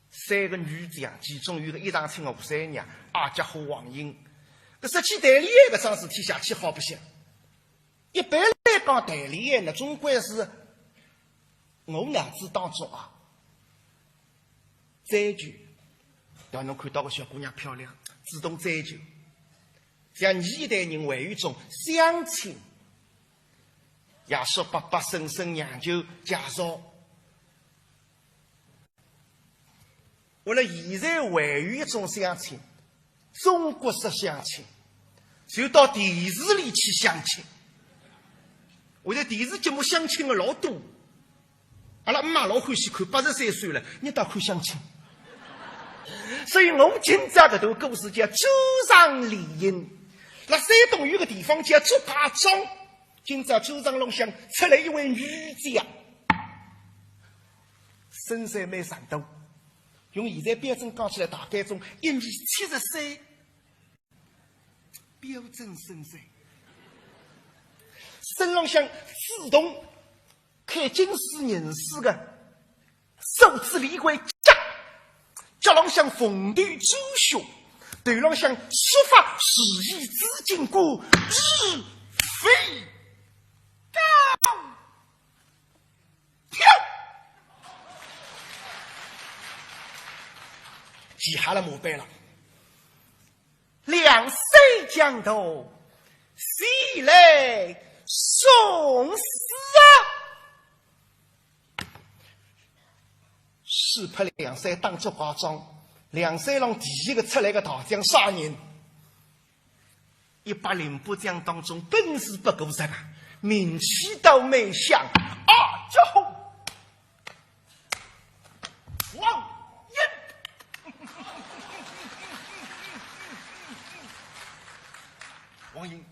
三个女将，其中有个一丈青扈三娘，矮脚虎王英。搿说起谈恋爱搿桩事体，邪气好白相。一般来讲，谈恋爱呢，总归是我脑子当中啊，追求，让侬看到个小姑娘漂亮，主动追求。像现代人还有一种相亲， 爷叔、伯伯、婶婶、娘舅、介绍。为了现在还有一种相亲，中国式相亲，就到电视里去相亲。现在电视节目相亲的老多，阿拉姆妈老欢喜看，八十三岁了，侬倒看相亲。所以我今朝搿段故事叫《周郎联姻》，辣山东有个地方叫祝家庄。 今朝祝家庄浪向出来一位女将，身材蛮长大，用现在标准讲起来，大概总一米七十三，标准身材。身浪向紫铜开金丝银丝个 手执连环甲，脚浪向凤头珠靴，头浪向束发如意紫金冠，日飞高飘。记下了马背了。梁山将头，谁来送死啊？ 是拨梁山打祝家庄，梁山浪第一个出来个大将啥人？一百零八将当中本事不过十个，名气倒蛮响。啊，家伙，王英，王英，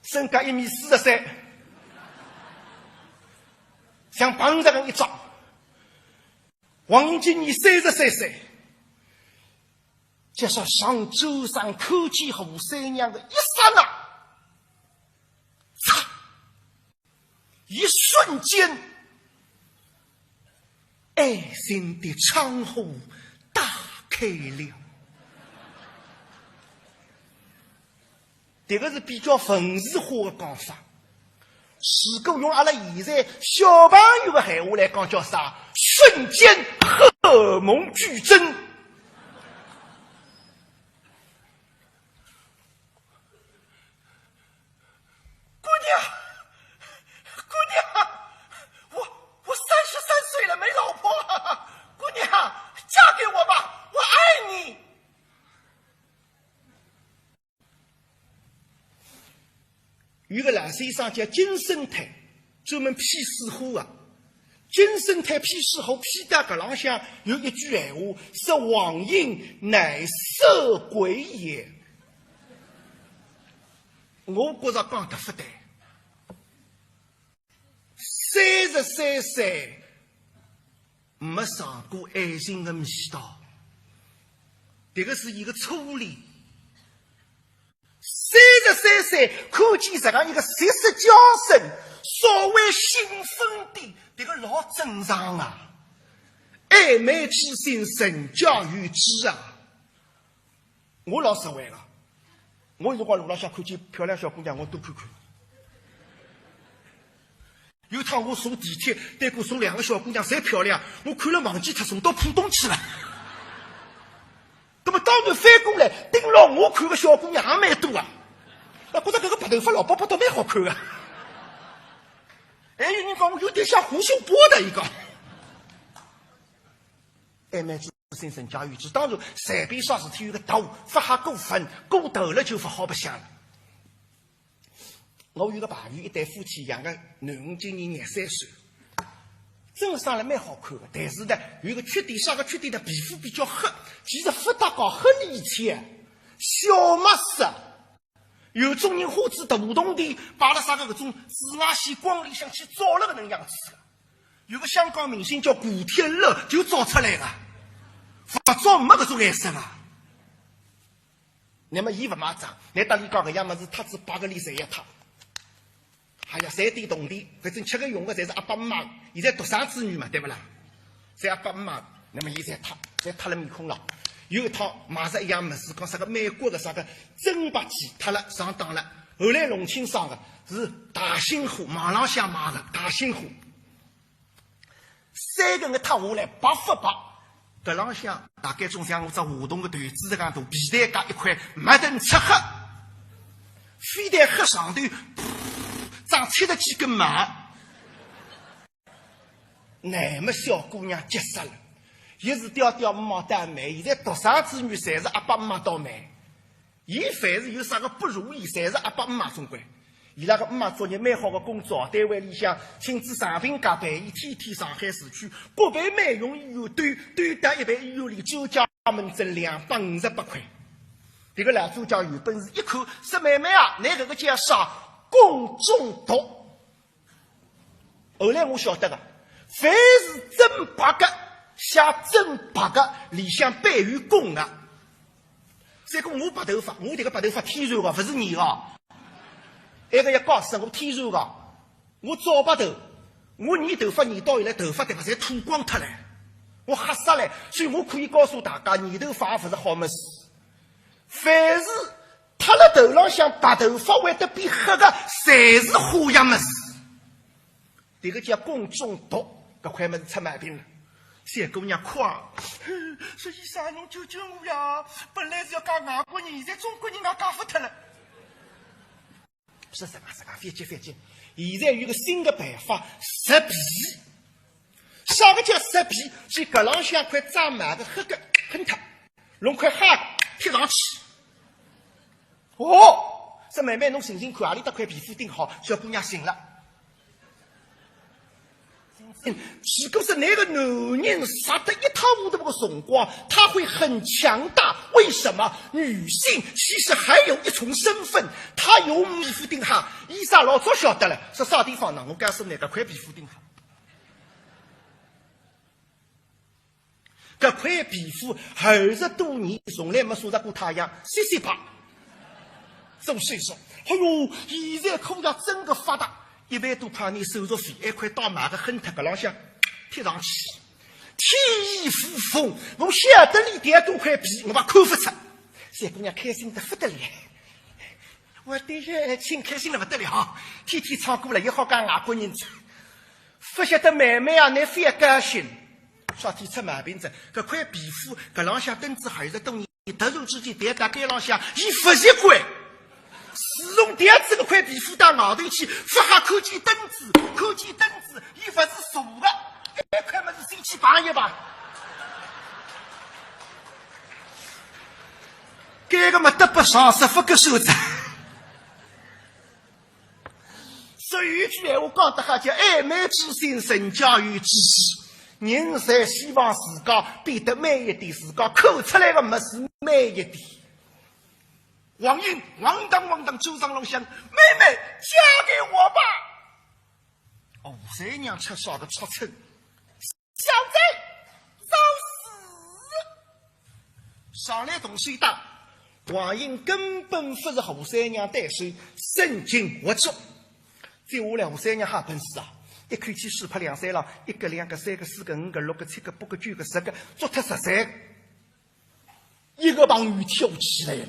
身高一米四十三，像棒槌个一张。 王英今年三十三岁，就说上周上看见扈三娘的一刹那，嚓，一瞬间，爱情的窗户打开对了。迭个是比较文字化的讲法。如果用阿拉现在小朋友的闲话来讲，叫啥？瞬间荷尔蒙剧增。 姑娘，姑娘，我，我三十三岁了，没老婆。姑娘，嫁给我吧，我爱你。有个老先生叫金圣泰，专门批水货啊。金圣泰批水货，批到搿浪向有一句闲话，说：“网瘾乃色鬼也。”我觉着讲得勿对。三十三岁没尝过爱情的味道，迭个是一个初恋。三十三岁看见实梗一个十色娇生，稍微兴奋点，迭个老正常啊。爱美之心，人皆有之啊。 我老实惠个，我有辰光路浪向看见漂亮小姑娘，我多看看。有趟我坐地铁，对过坐两个小姑娘，侪漂亮，我看了忘记脱，坐到浦东去了。那么当然翻过来，盯牢我看个小姑娘也蛮多啊。啊，觉着搿个白头发老伯伯倒蛮好看个。还有人讲我有点像胡秀波的一个。爱美之 心，人皆有之。当然，随便啥事体有个头，勿好过分，过头了就勿好白相了。我有个朋友，一对夫妻，养个囡儿今年廿三岁，真个生了蛮好看个，但是呢，有一个缺点，啥个缺点呢？皮肤比较黑，其实勿搭界，黑里切，小麦色。 有种人花仔大铜钿，摆辣啥个搿种紫外线光里向去照了搿能样子个。有个香港明星叫古天乐，就照出来个，勿照没搿种颜色个。那么伊勿买账，拿搭伊讲搿样物事，脱仔八个钿赚一脱。哎呀，赚点铜钿，反正吃个用个侪是阿爸阿妈，现在独生子女嘛，对勿啦？ 侪阿爸阿妈，那么伊侪脱，侪脱了面孔了。有一趟买着一样物事，讲啥个美国个啥个真白机脱了，上当了。后来弄清爽个是大新货，网浪向买个大新货。三个月脱下来白勿白，搿浪向大概总像我只话筒个头子实梗大，皮蛋夹一块，没得吃黑，非但黑上头，长七十几根毛。 那么小姑娘急煞了，一是爹爹妈妈倒霉，现在独生子女侪是阿爸阿妈倒霉。伊凡是有啥个不如意，侪是阿爸阿妈总归。伊拉个阿妈做日蛮好个工作，单位里向请仔长病假陪伊，天天上海市区，各爿美容医院兜，兜到一爿医院里，专家门诊两百五十八块。迭个老专家有本事一看，说：“妹妹啊，㑚搿个叫啥？汞中毒。” 后来我晓得个，凡是真白个，写真白个，里向必有汞个。再讲我白头发，我迭个白头发天然个，勿是染个。埃个要告诉我天然个，我早白头，我染头发染到现在头发迭个侪秃光脱了，我吓煞了。所以我可以告诉大家，染头发也勿是好物事。 凡是脱了头浪向白头发会得变黑个，侪是化学物事。迭个叫汞中毒，搿块物事出毛病了。小姑娘哭啊，说：“医生，侬救救我呀！本来是要嫁外国人，现在中国人也嫁勿脱了。”是实梗实梗，覅急覅急。现在有个新个办法，植皮。啥个叫植皮？就搿浪向块长毛个黑个，扦脱， 弄块黑个贴上去。哦，说：“妹妹，侬寻寻看，何里搭块皮肤顶好。”小姑娘寻了。如果是㑚个男人杀得一塌糊涂个辰光，他会很强大。为什么？女性其实还有一重身份，她有皮肤顶好。医生老早晓得了，说啥地方呢？我告诉侬，搿块皮肤顶好。 搿块皮肤二十多年从来没晒着过太阳，雪雪白。做手术，哎哟，现在科学真个发达，一万多块钿手术费，一块大毛个扦脱搿浪向贴上去，皮肤风，我晓得俚调多块皮，我也看勿出。三姑娘开心得勿得了。我的天，开心得勿得了，天天唱歌了，也好讲外国人哉。勿晓得妹妹啊，倷覅高兴。啥体出毛病哉？搿块皮肤，搿浪向蹲仔二十多年，突然之间调到该浪向，伊勿习惯。自从调仔搿块皮肤到外头去，勿好看见凳子，看见凳子，伊勿是坐个，一块物事进去碰一碰。该个么得不偿失，勿合算哉。所以有句闲话讲得好，叫爱美之心，胜家有之师。人侪希望自家变得美一点，自家看出来个物事美一点。王英晃荡晃荡走上楼向，妹妹，嫁给我吧。哦，三娘出啥个出春？ 小子，找死！上来动手打，王英根本勿是和三娘对手，神经活捉。接下来和三娘好本事啊，一口气四拍两三浪，一个、两个、三个、四个、五个、六个、七个、八个、九个、十个，捉脱十三个。一个朋友跳起来了，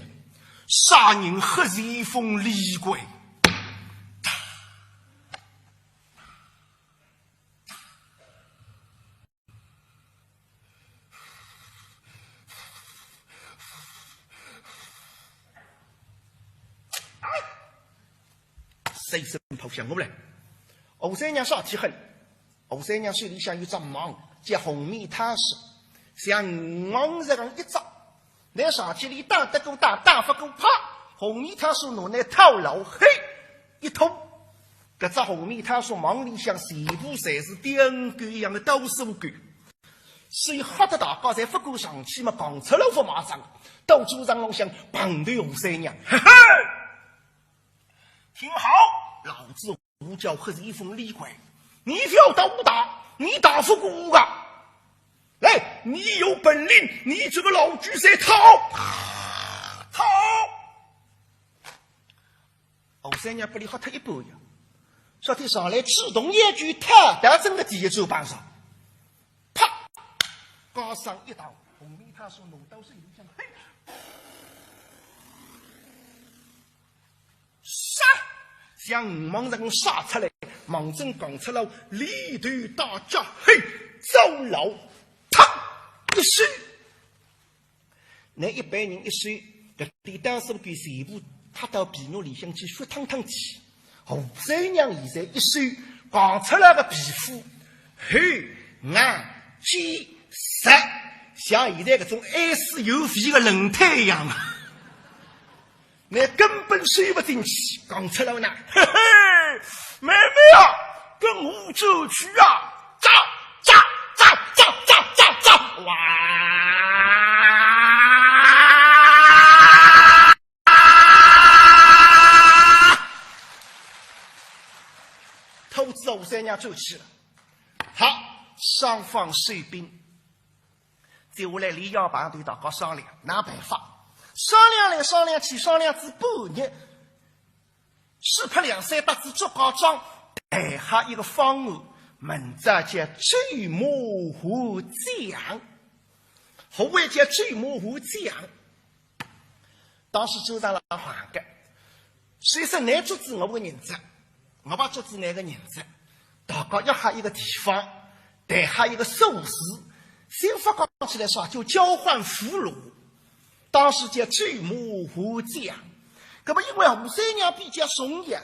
杀人黑旋风李逵。 三声炮响过来，和三娘啥体狠？和三娘手里向有只网，叫红棉汤匙，像网子上一扎， 拿上去俚打得过打，打勿过啪，红棉汤匙拿来套牢，嘿，一通。搿只红棉汤匙网里向全部侪是钉钩一样个刀手钩，所以吓得大家侪勿敢上去嘛，扛出来勿买账，到桌上浪向碰头和三娘，嘿嘿，听好，老子 我叫黑旋风李逵，你覅搭我打，你打勿过我个。来，你有本领，你这个老猪崽，逃！逃！和三娘拨俚吓脱一半呀，啥体上来主动要求逃，倒真个第一转碰上，啪，加上一道，红棉汤匙弄到手里向，嘿， 杀！像鱼网子杀出来，望准扛出来，里头大脚，嘿，走牢，啪，一收。拿一般人一收，搿点刀手钩全部塌到皮肉里向去，血汤汤渧。和三娘现在一收，扛出来个皮肤，嘿，硬，坚，实，像现在搿种S U V个轮胎一样啊。 倷根本收勿进去，讲出来呢，嘿嘿，妹妹啊，跟我走去啊，走，走，走，哇！拖仔和三娘走去了。好，双方收兵。 接下来俚要碰头大家商量，哪办法？商量来商量去，商量仔半日，四拍两三搭仔祝家庄，谈好一个方案，名字叫走马换将。何谓叫走马换将？ 当时周商量好个，所以说倷捉仔我个人质，我也捉仔倷个人质，大家约好一个地方，谈好一个数字，新法讲起来啥，叫交换俘虏。当时叫走马换将。那么因为和三娘比较重要，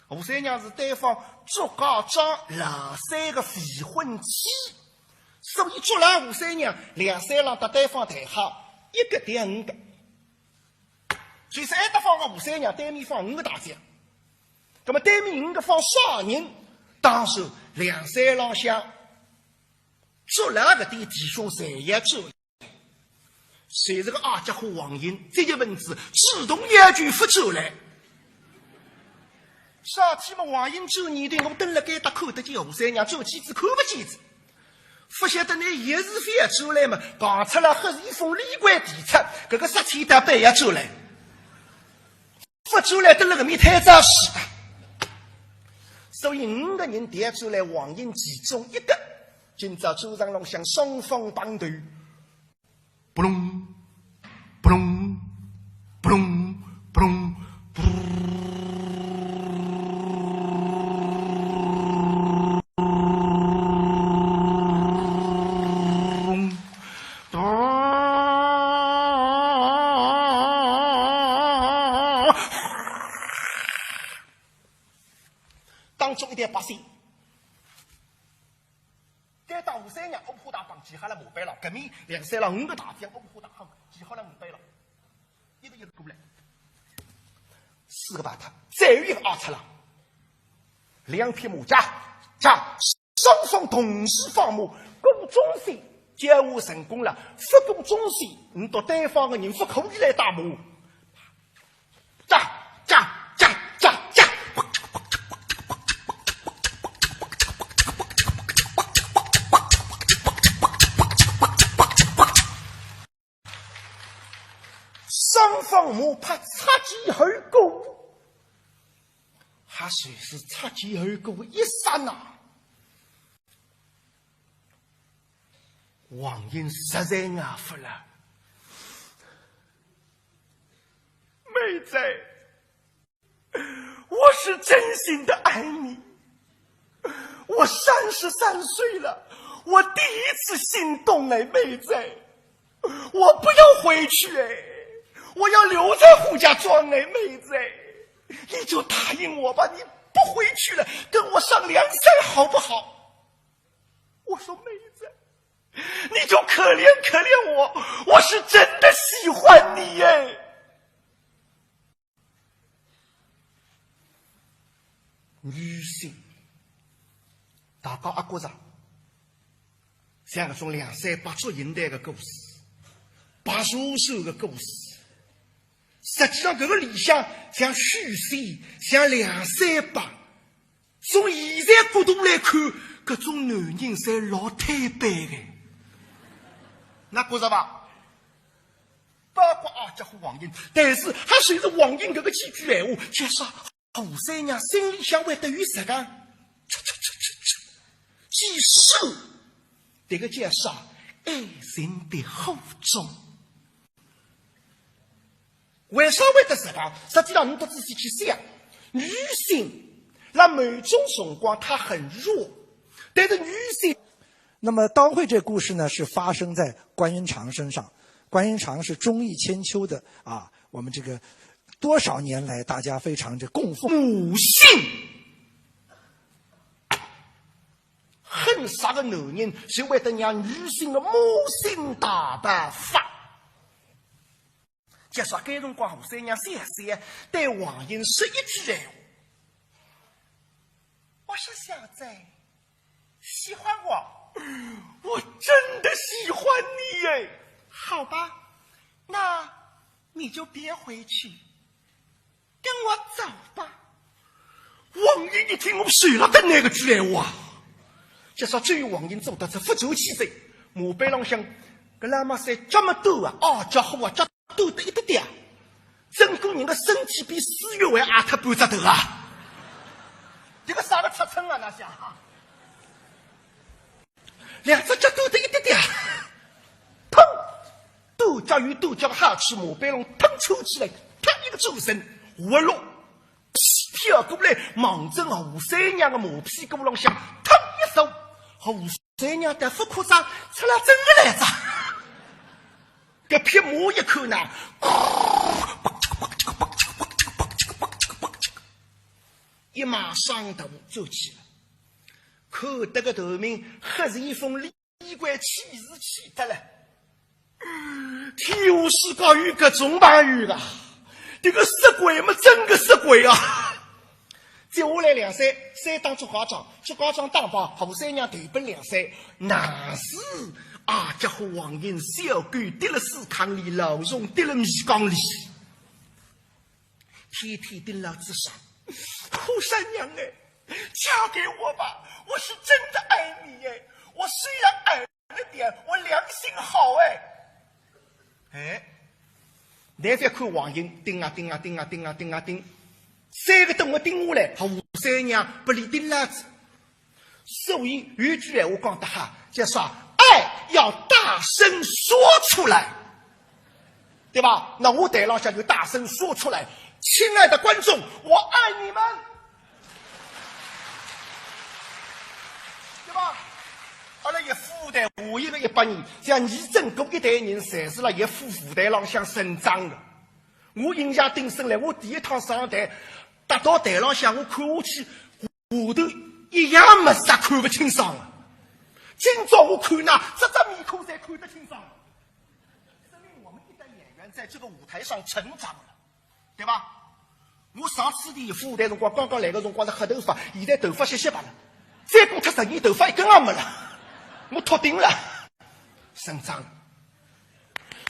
和三娘是对方祝家庄老三个未婚妻，所以捉牢和三娘，两三浪搭对方谈好，一个抵五个。 所以说，埃搭放个和三娘，对面放五个大将。那么对面五个放啥人？当时两三浪向捉牢搿点弟兄侪要走，就是个矮脚货王英，这一份子主动要求勿走来。啥体么？王英走念头，我蹲辣该搭看得见和三娘，走去仔看勿见仔。 勿晓得倷越是覅转来嘛，碰出来黑旋风李逵提出，搿个杀千刀板要转来，勿转来蹲辣搿面太早死。所以五个人调转来，王英其中一个，今朝战场浪向双方碰头，扑隆，扑隆，扑隆，扑隆，当中一条白线，该搭吴三娘乌破大棒系好了马背了，搿面两三郎五个大将乌破大棒系好了马背了，一个一个过来，四个排头，再有一个二出了，两匹马，驾，驾，双方同时放马，过中线，交换成功了，勿过中线，你到对方的人勿可以来打马。 驾，驾，驾，驾，驾！双方马拍擦肩而过，还算是擦肩而过一刹那，王英实在挨勿了。妹子， 我是真心的爱你，我三十三岁了，我第一次心动哎，妹子，我不要回去哎，我要留在胡家庄哎，妹子，你就答应我吧，你不回去了，跟我上梁山好不好？我说妹子，你就可怜可怜我，我是真的喜欢你哎。 女性，大家阿觉着，像搿种梁山伯祝英台个故事，白蛇传个故事，实际上搿个里向像许仙，像梁山伯，从现在角度来看，搿种男人侪老推扳个，㑚觉着伐？ 包括阿姐和王英，但是还随着王英搿个几句闲话，介啥吴三娘心里向会得有实梗，切切切切切，几首，迭个叫啥？爱情的厚重。为啥会得实梗？实际上，侬得仔细去想，女性辣某种辰光她很弱，但是女性 那么刀会这故事呢，是发生在关云长身上。关云长是忠义千秋的啊，我们这个多少年来大家非常这供奉。母性，恨煞个男人，就会得让女性的母性大爆发。 就说该辰光吴三娘笑笑对王英说一句闲话：我说小子，喜欢我？我真的喜欢你耶。好吧，那你就别回去，跟我走吧。王英一听，我受了等搿句闲话，就说只有王英做得出，勿转气哉。马背浪向搿老马三脚末短啊，啊家伙啊，脚 短得一点点，整个人的身体比四月还矮脱半只头啊！这个啥个尺寸啊，那像？两只脚短得一点点，砰！短脚有短脚的好处，马背龙腾抽起来，啪一个转身，活络，跳过来，望准吴三娘的马屁股浪向，腾一手，吴三娘倒勿夸张，出了真的来着。 搿匹马一看呢，一马上头走起来，看得个头名黑旋风李逵气是气得了。天下世界有搿种朋友啊，这个色鬼嘛，真个色鬼啊！ 接下来梁山，山打祝家庄，祝家庄打败，吴三娘投奔梁山，那是啊家伙王英小鬼跌了屎坑里，老虫跌了米缸里，天天盯牢仔啥？搿三娘哎，嫁给我吧，我是真的爱你哎，我虽然矮了点，我良心好哎。 哎，侬覅看王英盯啊盯啊盯啊盯啊盯啊盯，三个等我盯下来，吴三娘拨俚盯牢仔。所以有句闲话讲得好，叫啥？爱要大声说出来，对吧？那我台浪向就大声说出来，亲爱的观众，我爱你们，对吧？阿拉一副舞台，下一个一百年，像倪震、顾一代人，侪是辣一副舞台浪向成长的。我印象顶深嘞，我第一趟上台，踏到台浪向，我看下去， 下头一样物事也看勿清爽了。今朝我看呐，只只面孔侪看得清爽了。说明我们一代演员在这个舞台上成长了，对吧？我上次第一副舞台辰光，刚刚来个辰光是黑头发，现在头发雪雪白了，再过脱十年头发一根也没了，我秃顶了，成长了。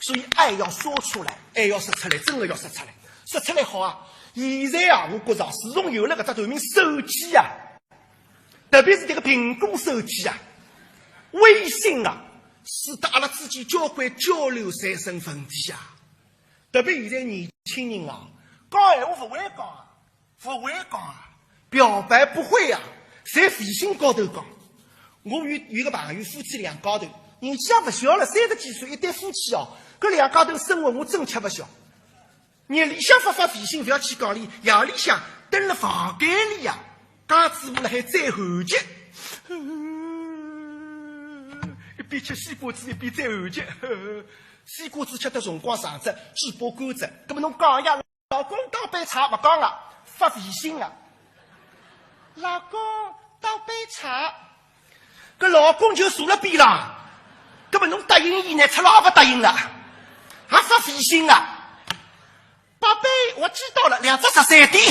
所以爱要说出来，爱要说出来，真的要说出来，说出来好啊！现在啊，我觉着自从有了搿只全民手机啊，特别是这个苹果手机啊、微信啊，使得阿拉之间交关交流产生问题啊。特别现在年轻人啊，讲闲话勿会讲啊， 勿会讲啊，表白不会啊，侪微信高头讲。我有，有个朋友，夫妻两家头，年纪也勿小了，三十几岁，一对夫妻哦，搿两家头生活我真吃勿消。日里向发发微信，勿要去讲伊，夜里向蹲辣房间里呀，架子舞辣海再后脚，一边吃西瓜子一边再后脚，西瓜子吃得辰光长哉，嘴巴干哉，搿么侬讲呀， 老公倒杯茶，勿讲啊，发微信啊。老公倒杯茶，搿老公就坐辣边浪，搿么侬答应伊呢，出来也勿答应啊，还发微信啊。宝贝，我知道了，两只十三点，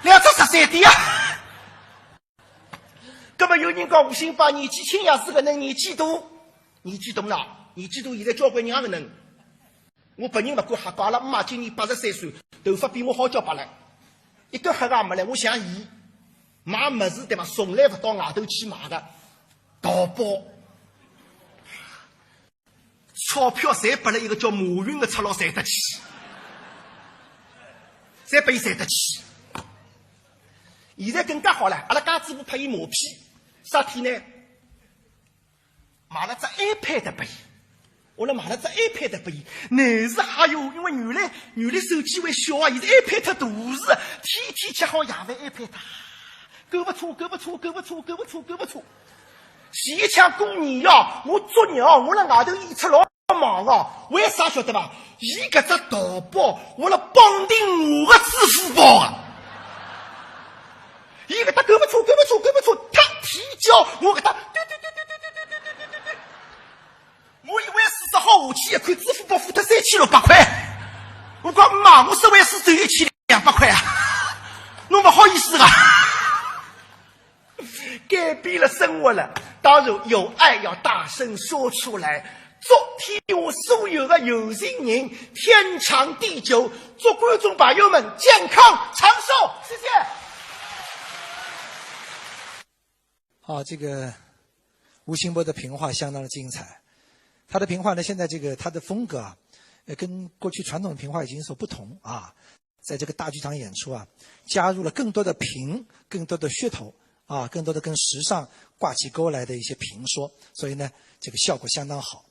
两只十三点啊。搿么有人讲吴兴伯年纪轻也是个能，年纪大，年纪大啦，年纪大现在交关人也勿能。 我别人勿敢瞎讲，阿拉姆妈今年八十三岁，头发比我好交关了，一根黑个也没了。我想伊买物事对伐，从来勿到外头去买个，淘宝，钞票侪拨了一个叫马云个赤佬赚得去，侪拨伊赚得去。现在更加好了，阿拉家主婆拍伊马屁，啥体呢？ 买了只iPad拨伊，我来买了只iPad拨伊。乃是还有，因为原来，原来手机还小啊，现在iPad大是，天天吃好夜饭iPad啊，够勿错，够勿错，够勿错，够勿错，够勿错。前一枪过年呀，我作孽哦，我辣外头演出老忙哦，为啥晓得伐？伊搿只淘宝，我辣绑定我个支付宝啊。 伊搿搭够勿错，够勿错，够勿错，他提交我搿搭，嘟嘟嘟嘟嘟嘟嘟嘟嘟嘟嘟。我一位数只好下去一看，支付宝付脱三千六百块。我讲妈，我实惠是只有一千两百块啊，侬勿好意思啊。改变了生活了，当然有爱要大声说出来。 祝天下所有的有情人天长地久，祝观众朋友们健康长寿，谢谢。好，这个吴兴波的评话相当的精彩。他的评话呢，现在这个他的风格啊，呃，跟过去传统的评话已经有所不同啊。在这个大剧场演出啊，加入了更多的评，更多的噱头啊，更多的跟时尚挂起钩来的一些评说，所以呢，这个效果相当好。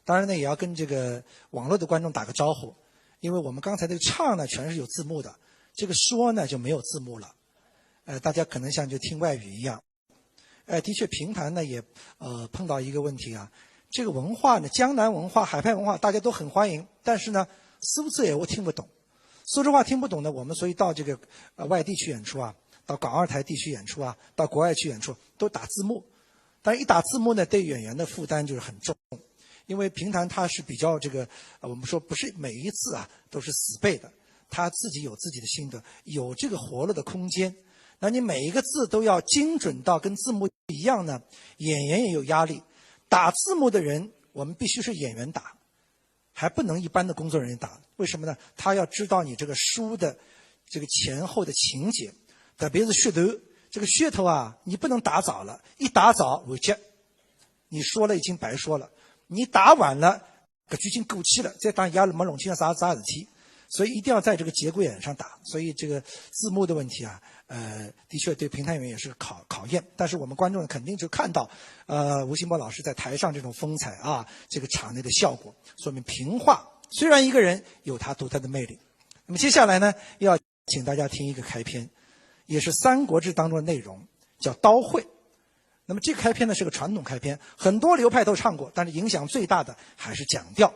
当然呢，也要跟这个网络的观众打个招呼，因为我们刚才这个唱呢全是有字幕的，这个说呢就没有字幕了，呃，大家可能像就听外语一样。呃，的确评弹呢也呃碰到一个问题啊，这个文化呢，江南文化、海派文化大家都很欢迎，但是呢，苏州话我听不懂，苏州话听不懂呢，我们所以到这个呃外地去演出啊，到港澳台地区演出啊，到国外去演出都打字幕， 但一打字幕呢，对演员的负担就是很重，因为评弹它是比较这个，呃，我们说不是每一次啊都是死背的，他自己有自己的心得，有这个活络的空间。那你每一个字都要精准到跟字幕一样呢，演员也有压力。打字幕的人，我们必须是演员打， 还不能一般的工作人员打，为什么呢？他要知道你这个书的这个前后的情节，特别是噱头，这个噱头啊，你不能打早了，一打早完结，你说了已经白说了，你打晚了，搿句已经过去了，再打也没弄清爽啥啥事体。所以一定要在这个节骨眼上打。所以这个字幕的问题啊，呃，的确对评弹员也是个考考验。但是我们观众肯定就看到，呃，吴兴波老师在台上这种风采啊，这个场内的效果，说明评话虽然一个人有他独特的魅力。那么接下来呢，要请大家听一个开篇，也是《三国志》当中的内容，叫《刀会》。那么这个开篇呢是个传统开篇，很多流派都唱过，但是影响最大的还是蒋调。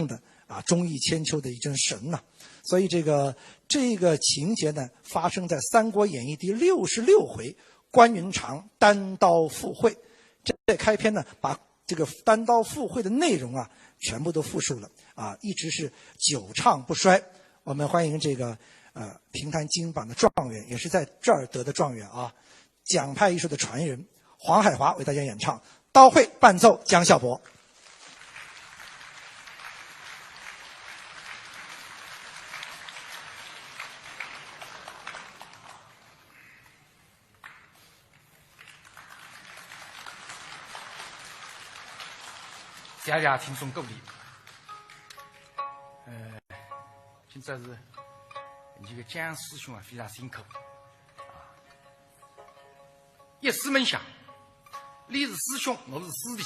的啊，忠义千秋的一尊神呐、所以这个这个情节呢，发生在《三国演义》第六十六回，关云长单刀赴会。这开篇呢，把这个单刀赴会的内容啊，全部都复述了啊，一直是久唱不衰。我们欢迎这个呃评弹金榜的状元，也是在这儿得的状元啊，蒋派艺术的传人黄海华为大家演唱《刀会》，伴奏蒋小柏。谢谢听众各位。呃，今朝是你个蒋师兄啊，非常辛苦啊。一试门下，你是师兄，我是师弟。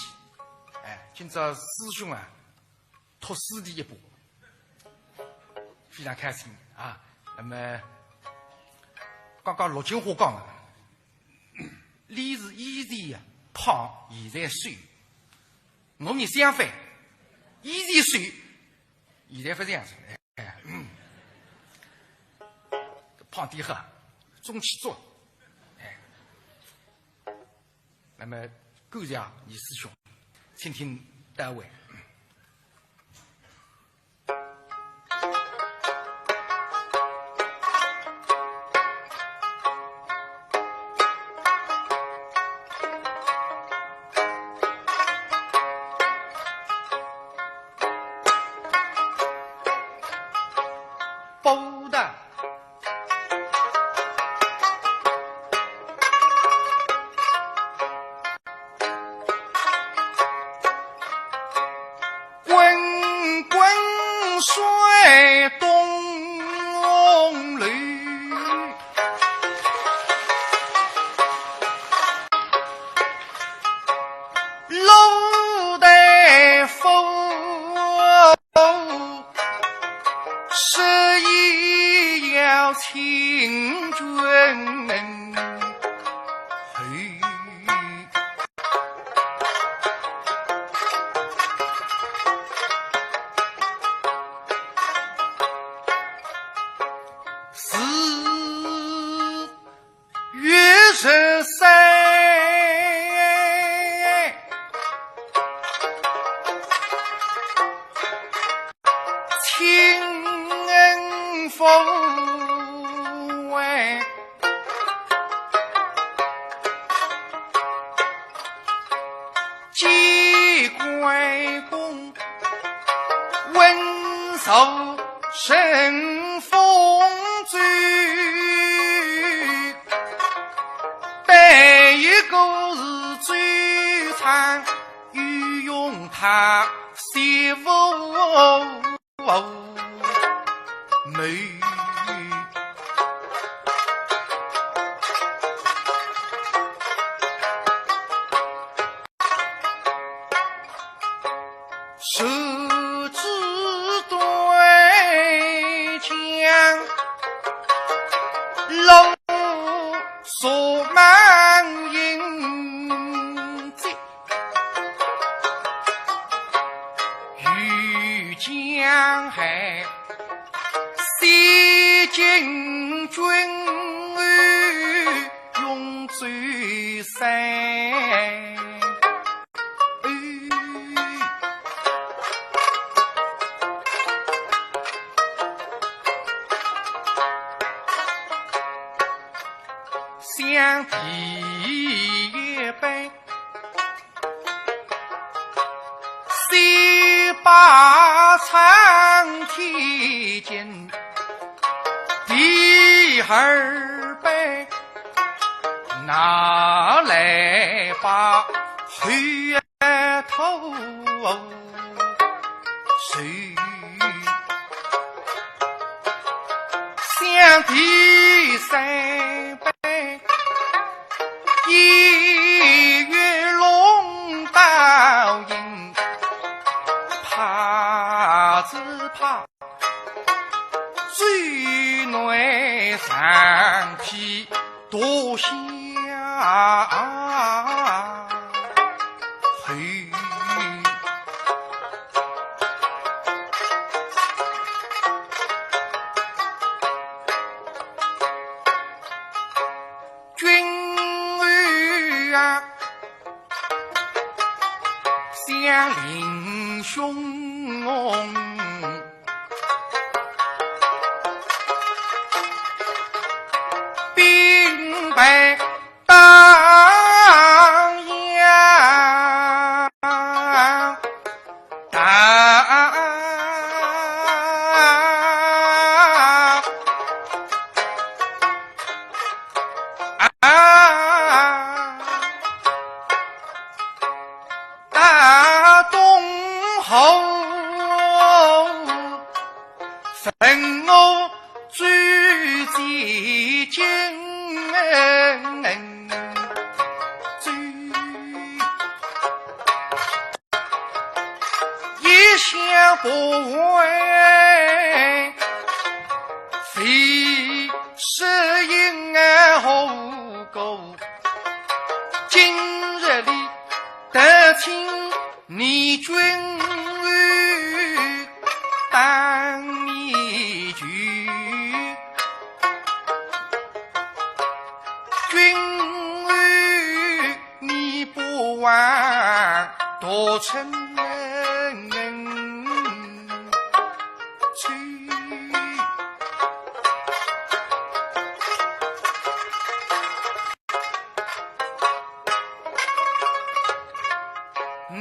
哎，今朝师兄啊，托师弟一把，非常开心啊。那么，刚刚陆金华讲了，你是以前啊胖，现在瘦，我呢相反，以前瘦，现在勿这样子。哎，嗯，胖点好，中气足。哎，那么感谢倪师兄，请听《刀会》。滚滚水东流，老大夫是也要请君后。 四月十三，清风哎。 见关公，稳坐乘风舟，对一个是周仓，又用他媳妇 哦，美。手指对将，老 数满银子，欲将害，西进军用周山。 想第一杯，先把苍天敬。第二杯，拿来把后头。想第三杯，一月龙刀影，怕只怕嘴内上皮多香。君后啊，想令兄兵败当阳。 大大东侯，问我最近。 一向不问，非是因何故，今日里得请你君后当面求。 君后，你不忘独称恩仇。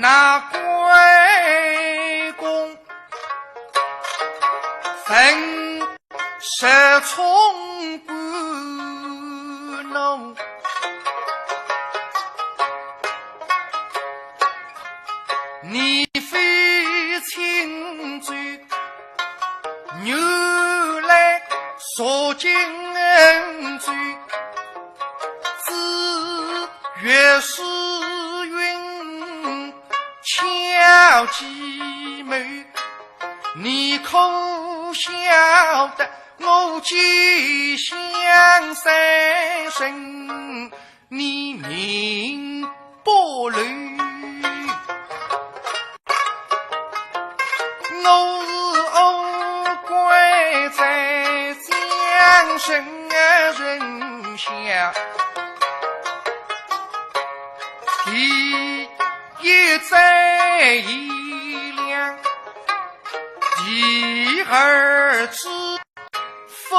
那关公 分十重半怒，你非亲走，原来宿京走，子越诗云，巧计谋。 你可晓得我寄相三生，你命不留。我是我关在将身人下，第一在贤良， 第二知否？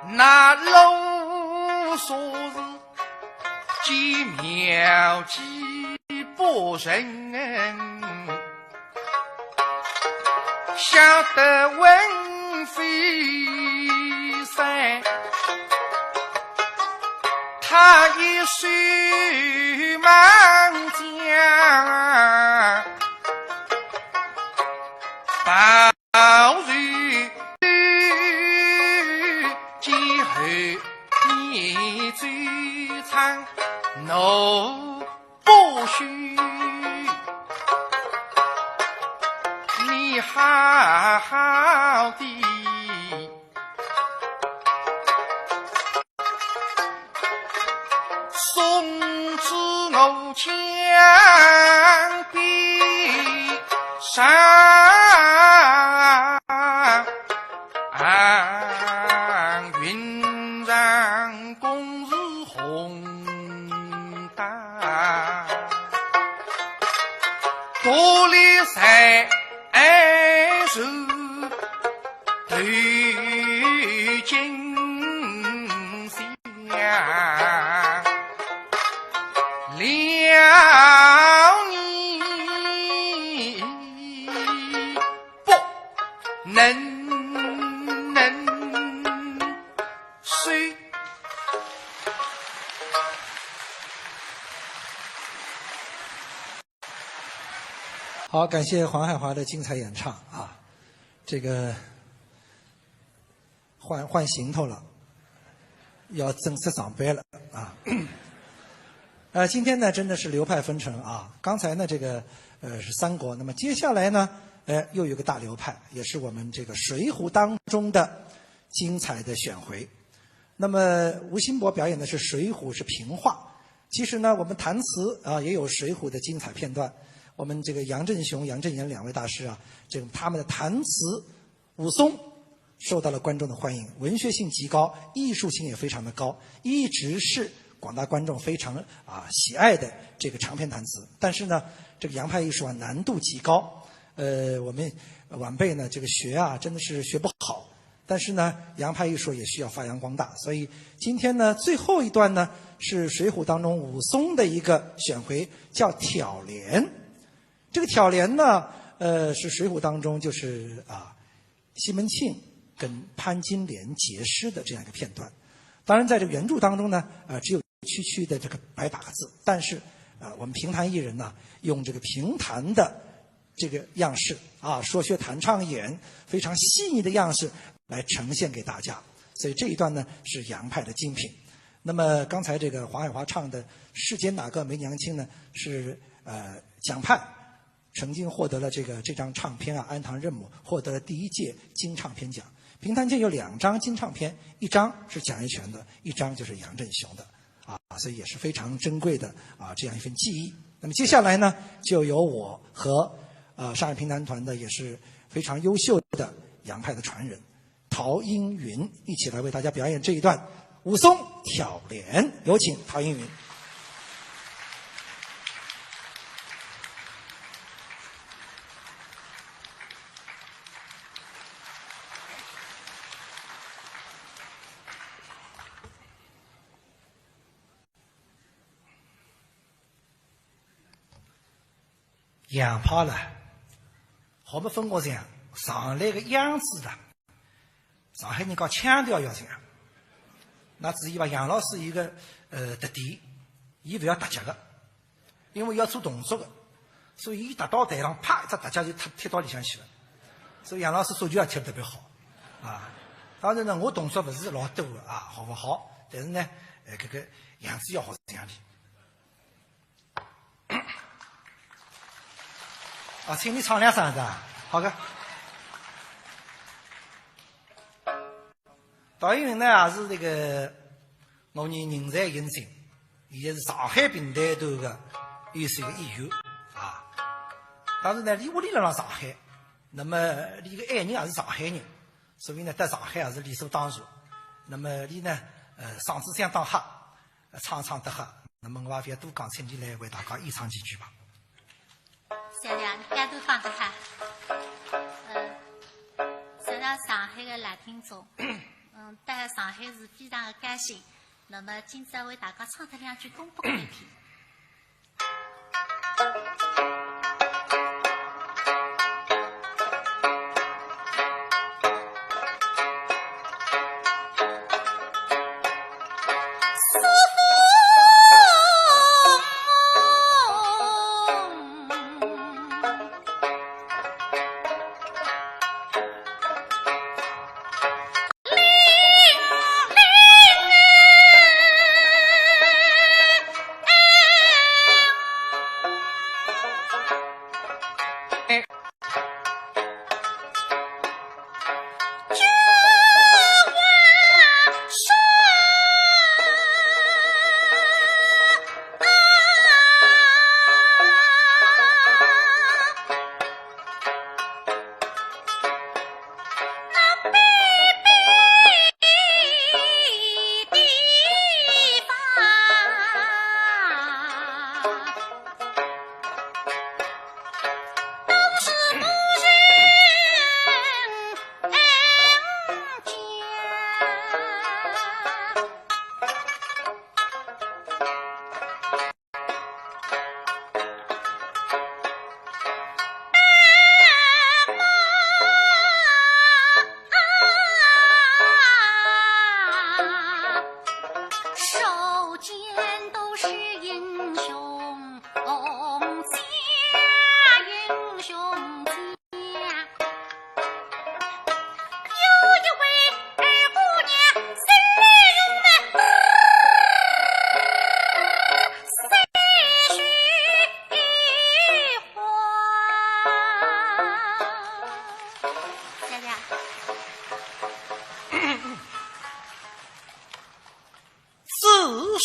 那老说是见妙计不成， 吓得文飞山，他一手忙将，报仇之后，你最惨，奴 不许你好好地送至我江边上。 云长公事宏大，独立在手头颈项。你不能睡。好，感谢黄海华的精彩演唱啊！这个换换行头了，要正式上班了啊！呃，今天呢，真的是流派纷呈啊。刚才呢，这个呃是三国，那么接下来呢，呃，又有个大流派，也是我们这个《水浒》当中的精彩的选回。那么吴兴博表演的是《水浒》，是评话。其实呢，我们弹词啊也有《水浒》的精彩片段。我们这个杨振雄、杨振言两位大师啊，这个他们的弹词武松受到了观众的欢迎，文学性极高，艺术性也非常的高，一直是广大观众非常啊喜爱的这个长篇弹词。但是呢，这个杨派艺术啊难度极高，呃，我们晚辈呢这个学啊真的是学不好，但是呢，杨派艺术也需要发扬光大。所以今天呢，最后一段呢是《水浒》当中武松的一个选回，叫挑帘。这个挑帘呢，呃，是《水浒》当中就是啊，西门庆跟潘金莲结诗的这样一个片段。当然，在这个原著当中呢，呃，只有区区的这个白打个字，但是啊，我们评弹艺人呢，用这个评弹的这个样式啊，说学弹唱一样，非常细腻的样式来呈现给大家。所以这一段呢是杨派的精品。那么刚才这个黄海华唱的《世间哪个没娘亲》呢，是呃蒋派曾经获得了这个这张唱片啊，安堂任姆获得了第一届金唱片奖。评弹界有两张金唱片，一张是蒋月泉的，一张就是杨振雄的啊，所以也是非常珍贵的啊这样一份记忆。那么接下来呢，就由我和呃上海评弹团的也是非常优秀的杨派的传人陶英云一起来为大家表演这一段武松挑帘，有请陶英云。杨派了，好么分我讲，上来个样子的，上海人讲腔调要讲，那至于吧，杨老师一个呃特点，伊勿要搭脚个，因为要做动作个，所以伊踏到台上，啪一只踏脚就踢踢到里向去了，所以杨老师足球也踢得特别好啊。当然呢，我动作勿是老多个啊，好勿好？但是呢，呃，搿个样子要好像样的。 啊，请你唱两声子啊。好的。陶英云呢，也是这个我们人才引进，伊也是上海评弹团的优秀的演员啊。当然呢，伊屋里辣辣上海，那么伊个爱人也是上海人，所以呢，到上海也是理所当然。那么伊呢，呃，嗓子相当好， 唱唱得好，那么我也勿要多讲，请伊来为大家演唱几句吧。谢谢，侬介多讲得好。呃，作为上海的老听众，嗯，到上海是非常的高兴。那么今朝为大家唱脱两句东北口调。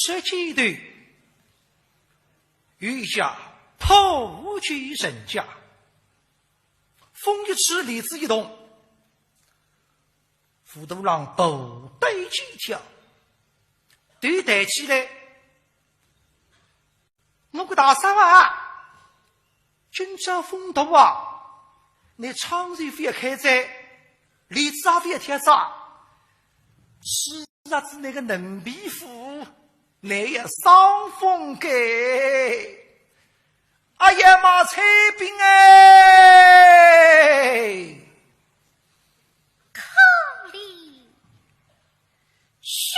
这街头有一家破旧人家，风一吹，帘子一动，武大郎头对街跳，头抬起来，我个大嫂啊，今朝风大啊，你窗户勿要开仔，帘子也勿要跳仔，是啊，是那个嫩皮肤，你也伤风个。哎呀妈，采萍哎！可怜许多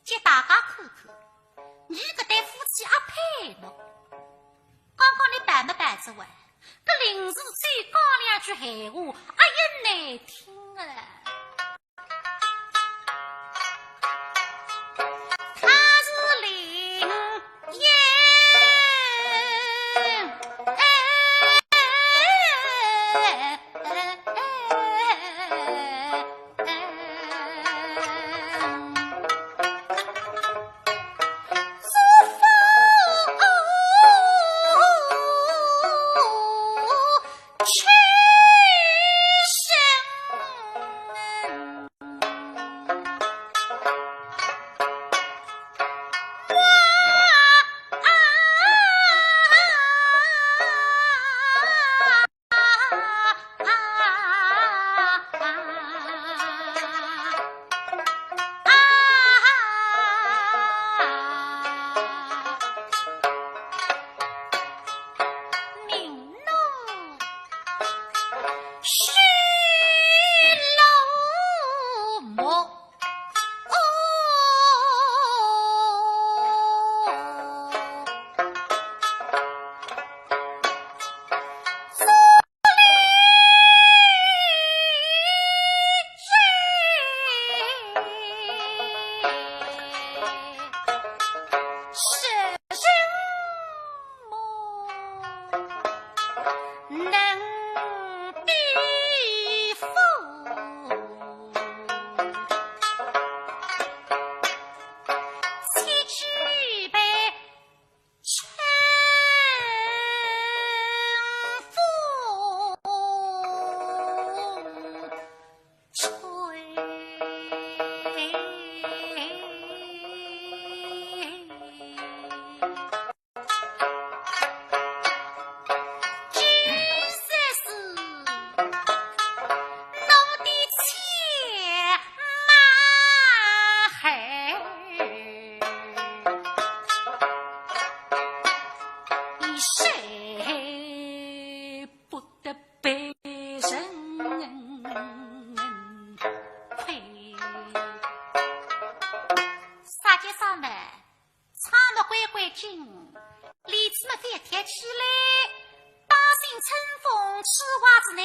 给大家看看，伲搿对夫妻阿配喏。刚刚俚摆末摆仔哇，搿临时再讲两句闲话，阿也难听啊。他是林燕。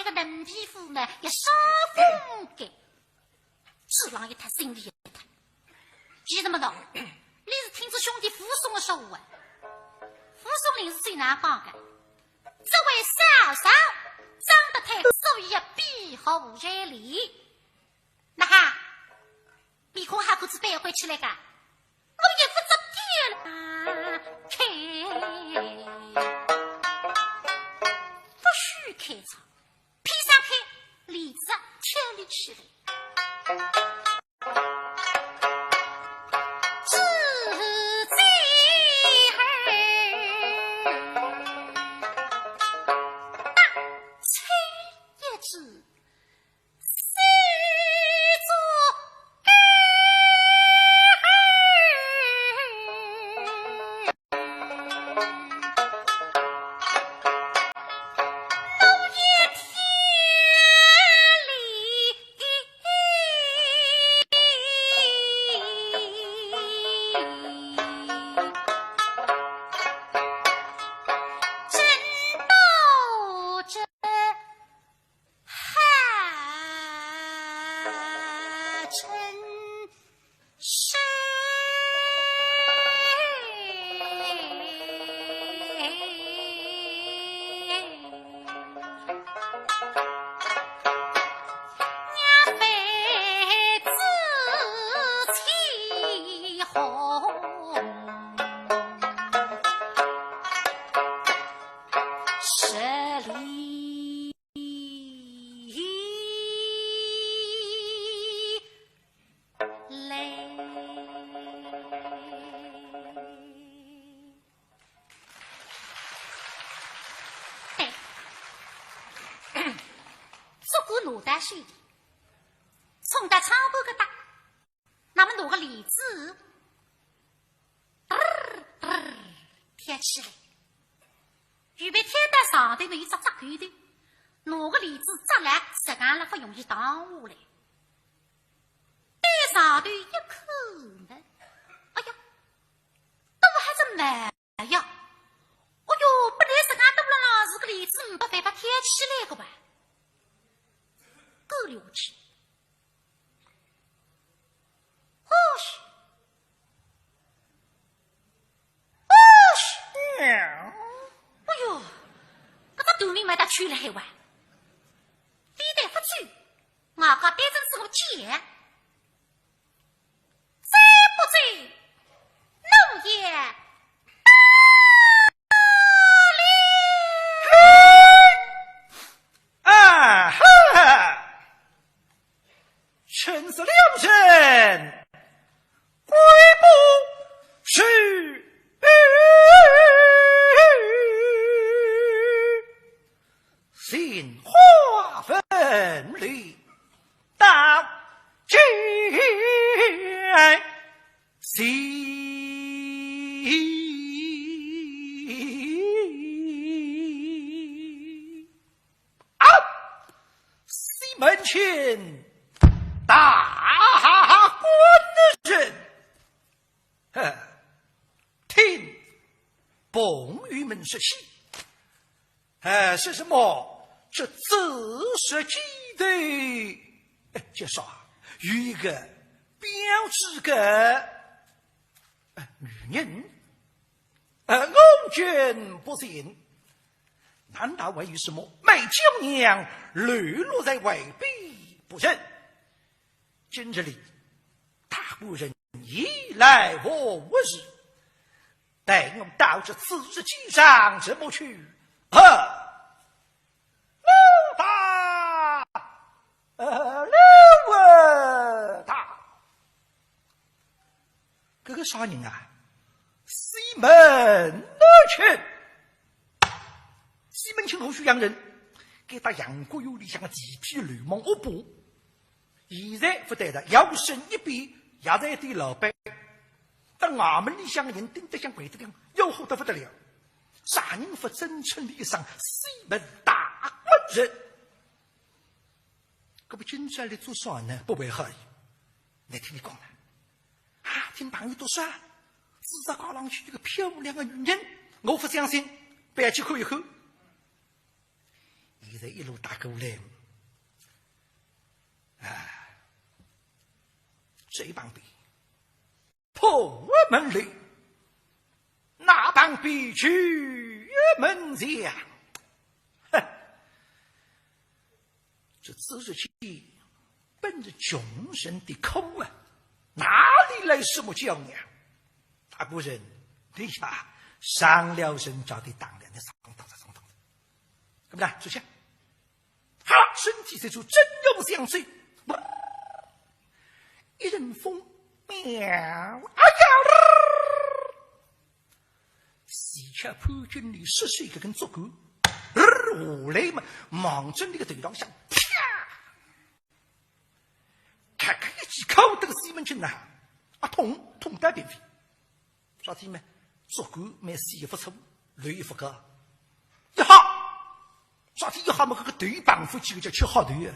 个嫩皮肤呢，也煞风格。 朱郎一塌，心里一塌。为什么呢？你是听仔兄弟武松的说话啊？武松临时最难讲个，这位嫂嫂长得太，所以要庇护在里。那哈，面孔还可以扳回起来个，我也不着调了。开，不许开窗，披上开，帘子挑立起来。 这个牡丹水的，冲到窗户个搭，那么拿个帘子，嘚儿嘚儿挑起来，预备挑到上头呢，有只只狗头，拿个帘子扎来，实梗了勿容易荡下来。对上头一看呢，哎呀，都还是没 哎呀，哦哟，本来实梗多了啦，是个帘子，没办法挑起来个吧？够了不起。哦哟，哦哟，哎哟，搿个短命没得去了还哇？非但勿去，外加对着是个箭。 再不走，奴也罢了。啊哈！陈氏两人，鬼不是心花纷乱，到今啊，西门庆大官人。 哼，听朋友们说起，哎，说什么这紫石街头，哎，就说啊，有一个标致个，哎，女人，哎，我真不信，难道还有什么卖娇娘流落在外边不成？ 今日里，大官人也来无事，待我到这紫石街上怎么去？哈！老大，呃，老大，搿个啥人啊？西门庆。西门庆何许洋人？该搭杨国有里向个地痞流氓恶霸。 现在勿对了，摇身一变，药材店老板，搭衙门里向个人盯得像鬼子一样，要好得不得了。啥人勿尊称俚一声西门大官人？搿么今朝来做啥呢？不会好意。倷听俚讲了，啊，听朋友都说，紫石街浪向有个漂亮个女人，我勿相信，覅去看一看。现在一路打过来，啊，这一旁边，破门楼，那旁边去门前，哼，这朱自清本是穷人的苦啊，哪里来什么娇娘？大官人，你呀，上了人家的当了，你上当了，上当了。那么呢，坐下。哈，身体这就正要想睡，一阵风，喵，哎呀！西厢潘金莲失手搿根竹竿，呃，下来嘛，望准俚个头浪向，啪！搿个一记敲得个西门庆呐，啊，痛，痛得便便。啥体嘛？竹竿蛮细也勿粗，乱也勿高。一下，啥体一下嘛，搿个头碰勿起，搿叫吃好头啊。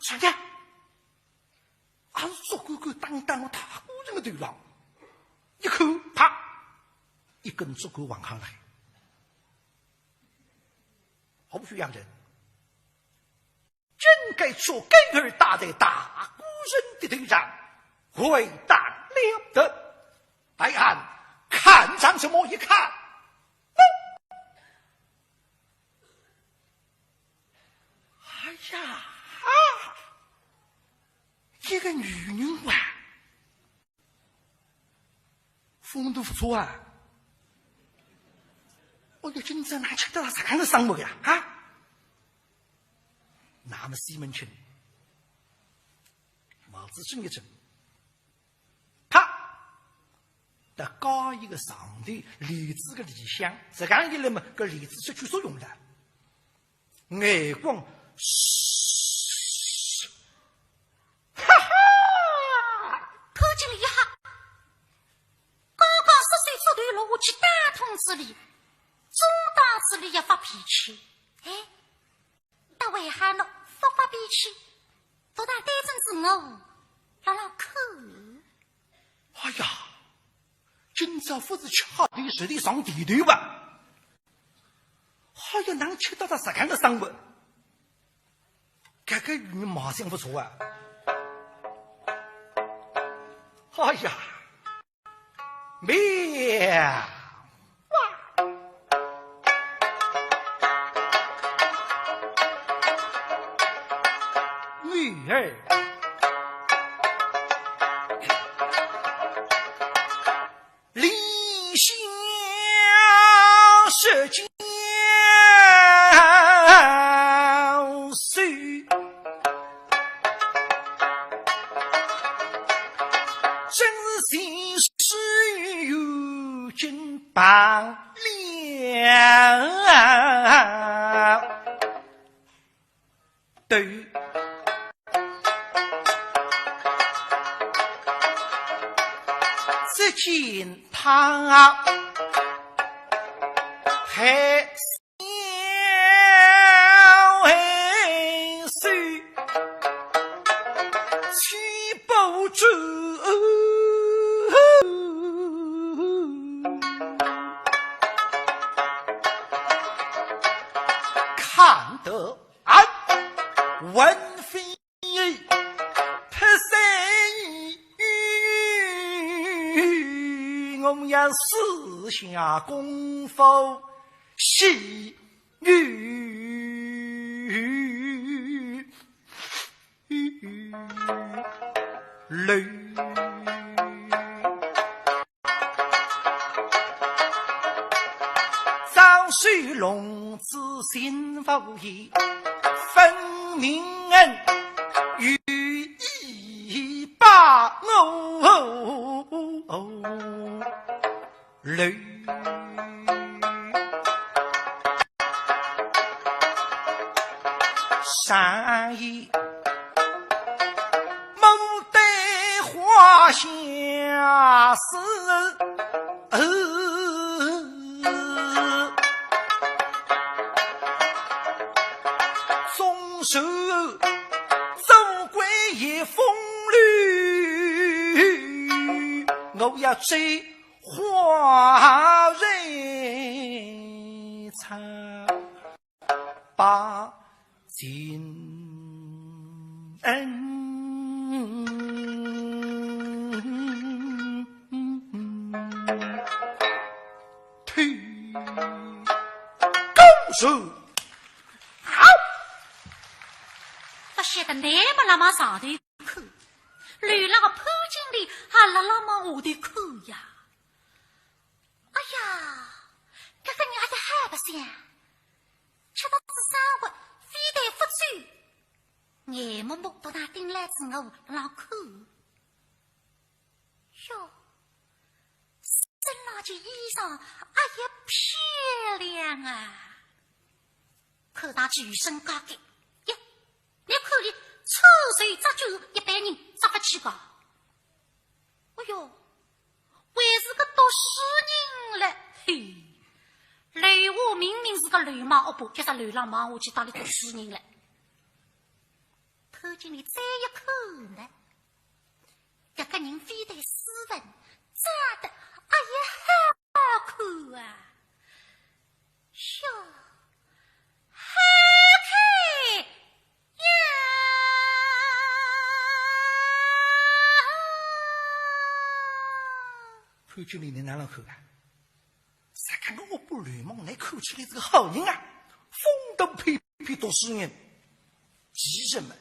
啥个？ 还是竹竿竿打打我大官人个头浪，一看，啪，一根竹竿横下来。胡须洋人，真该竹竿儿打在大官人的头上，回答了得。待俺看上什么一看。哎呀， 一个女人啊，风度不错啊。我个今朝哪吃得着实梗个生活呀？啊？那么西门庆帽子正一正，啪，搭高一个上头帘子个里向，实梗一来嘛，搿帘子失去作用了。 眼光，嘘，哈哈！潘金莲一吓，刚刚失手竹竿落下去，打痛仔俚，总当仔俚要发脾气。哎，但为啥呢？发发脾气，倒当对准仔我，辣辣看。 哎呀，今朝勿是吃好头，实在上地头吧？哎呀，哪吃得着实梗个生活？搿个女人卖相勿错啊。哎呀，妙！ 女儿，怜香惜娇羞，真是前世有 金榜了。对，只见她还 看得俺魂飞魄散，我要四下功夫 洗浴楼。早收笼子心无疑，分明恩有意把我 楼。山野牡丹花相思，总是做鬼也风流，我要追 花人唱。把情恩推公事。好，勿晓得乃末辣么上头看，楼浪个潘金莲还辣辣么下头看呀。哎呀，搿个人阿得好白相，吃得仔生活，非但勿走，眼目目都拿盯牢仔我辣浪看。哟，身浪件衣裳阿也漂亮啊！看上去有身价个，耶， 你看伊穿着扎脚，一般人着勿起个。哎哟，还是个读书人嘞，嘿，楼下明明是个楼买屋婆，叫啥楼浪买下去搭伊读书人嘞。潘金莲再一看呢，搿个人非但斯文，长得阿也好看啊。哟，好看 呀！潘金莲，侬哪能看啊？啥个我不流氓，侬看起来是个好人啊，风度翩翩读书人。其实嘛，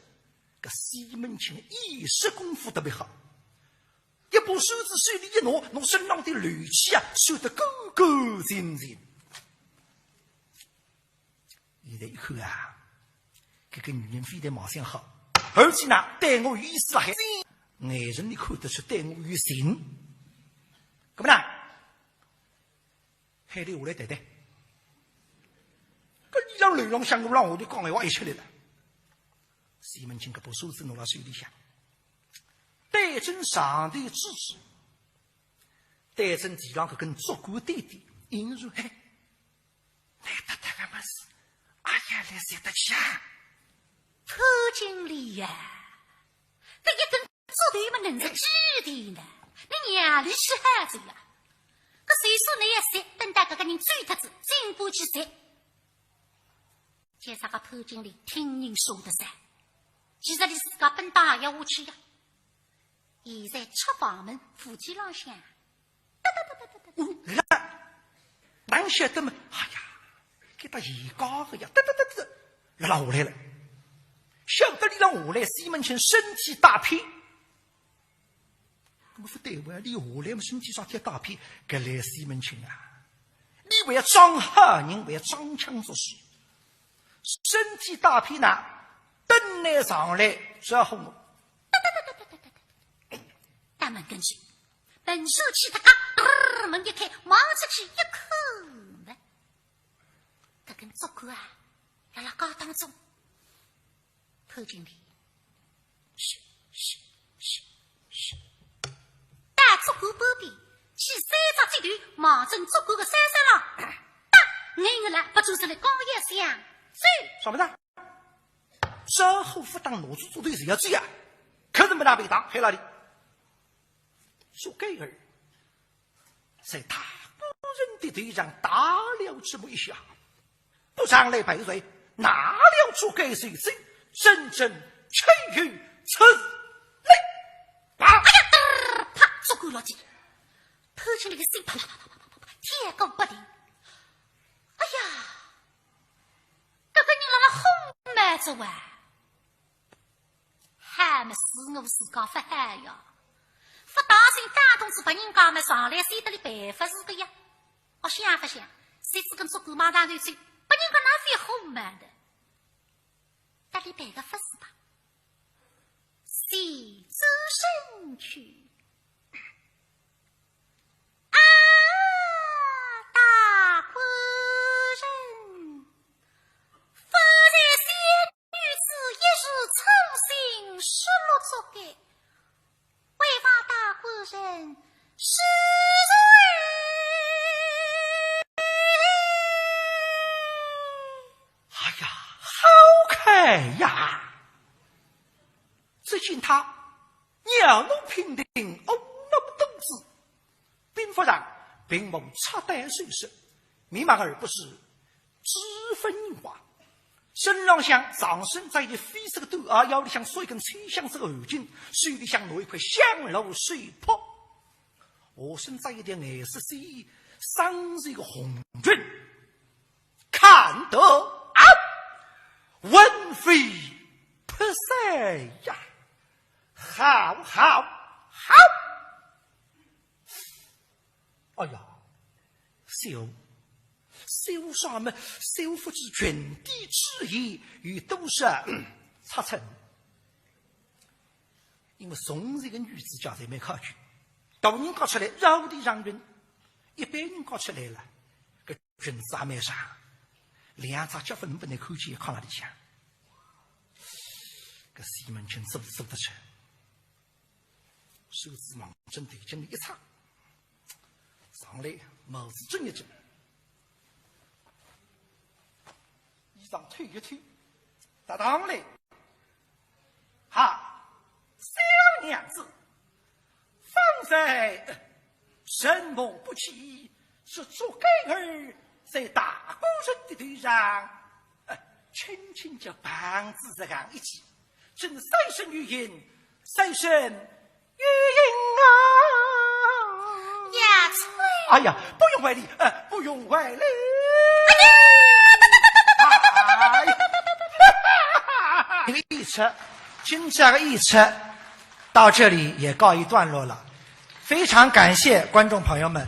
搿西门庆掩饰功夫特别好，一把扇子手里一拿，拿身浪的乱气啊，扇得干干净净。 现在一看啊，搿个女人非但卖相好，而且呢，对我有意思了还，眼神里看得出对我有情。搿么呢，喊伊下来谈谈。搿伊让楼浪向我让我就讲闲话一吃力了。西门庆搿把扇子拿辣手里向，对准上头一指，对准地浪搿根竹竿点点，意思说，嘿， 难得搿个物事，阿也来赚得起啊？潘金莲呀，搿一根竹头么能值几钿呢？侬让伊去好哉呀！搿就算侬要赚，等到搿个人走脱仔，尽管去赚。叫啥个潘金莲听人说得散，其实伊自家本当也要下去呀。现在出房门，扶梯浪向 哦，来了，哪晓得嘛？哎呀，搿搭一家个呀，哒哒哒哒，辣辣下来了。晓得伊辣下来，西门庆身体带偏。那么勿对哇，伊下来嘛，身体啥体带偏？搿来西门庆啊，伊还要装好人，还要装腔作势，身体带偏呢，等伊上来招呼我。哒哒哒哒哒哒哒哒，大门跟前。 门闩去搭嘎，嘚儿，门一开，望出去一看嘛，搿根竹竿啊，辣辣街当中。潘金莲，嘘嘘嘘嘘，到竹竿旁边，去三只指头，望准竹竿个山山浪，哒，硬硬来，拨竹子来，刚一响，走。啥物事？招呼勿打，拿仔竹头就要走啊，可是没拿便当，害了伊。 说：“盖儿，在大官人的头上打了这么一下，不上来赔罪，拿了这个罪证，真正岂有此理！”啪！哎呀，嘚儿，啪，竹竿落地，潘金莲个心啪啦啪啦啪啦啪啦啪啦，跳个不停。哎呀，搿个人辣辣昏迷着哇！ 好么是我自家勿好呀，勿当心打动仔别人家么，上来先得了办法是个呀。哦，想勿想，谁知跟竹竿马上就走，别人家哪会好慢的？搭伊办个法子吧，先转身去。 啊，大官人，方才小女子一时粗心，失落竹竿，还望大官人恕罪。哎呀，好看呀！只见他 袅娜娉婷，婀娜多姿，鬓发长，屏目赤丹秀色，眉毛而不是脂粉印花，身浪向上身着一件灰色个短袄，腰里向束一根青相色个汗巾，手里向拿一块香炉手帕。下身着一条颜色鲜，身着一个红裙，看得啊，魂飞魄散呀！好，好，好！哎呀，小，小啥么？小不知裙底之间有多少，嗯，差错。因为从前个女子家侪蛮考究，大人家出来，老的让人，一般人家出来了，搿裙子也蛮长，两只脚勿能勿能看见，看哪里去啊？搿西门庆做做得出，手指望准头颈里一插，上来帽子正一正，衣裳褪一褪，搭上来。哈，小娘子，方才，呃，承蒙不弃，是祝盖儿在大官人的头上，呃，轻轻叫棒子这样一记，真三生有幸，三生有幸啊！呀，哎呀，不用怀礼，呃，不用怀礼。哎呀，这个演出，今朝个演出到这里也告一段落了。非常感谢观众朋友们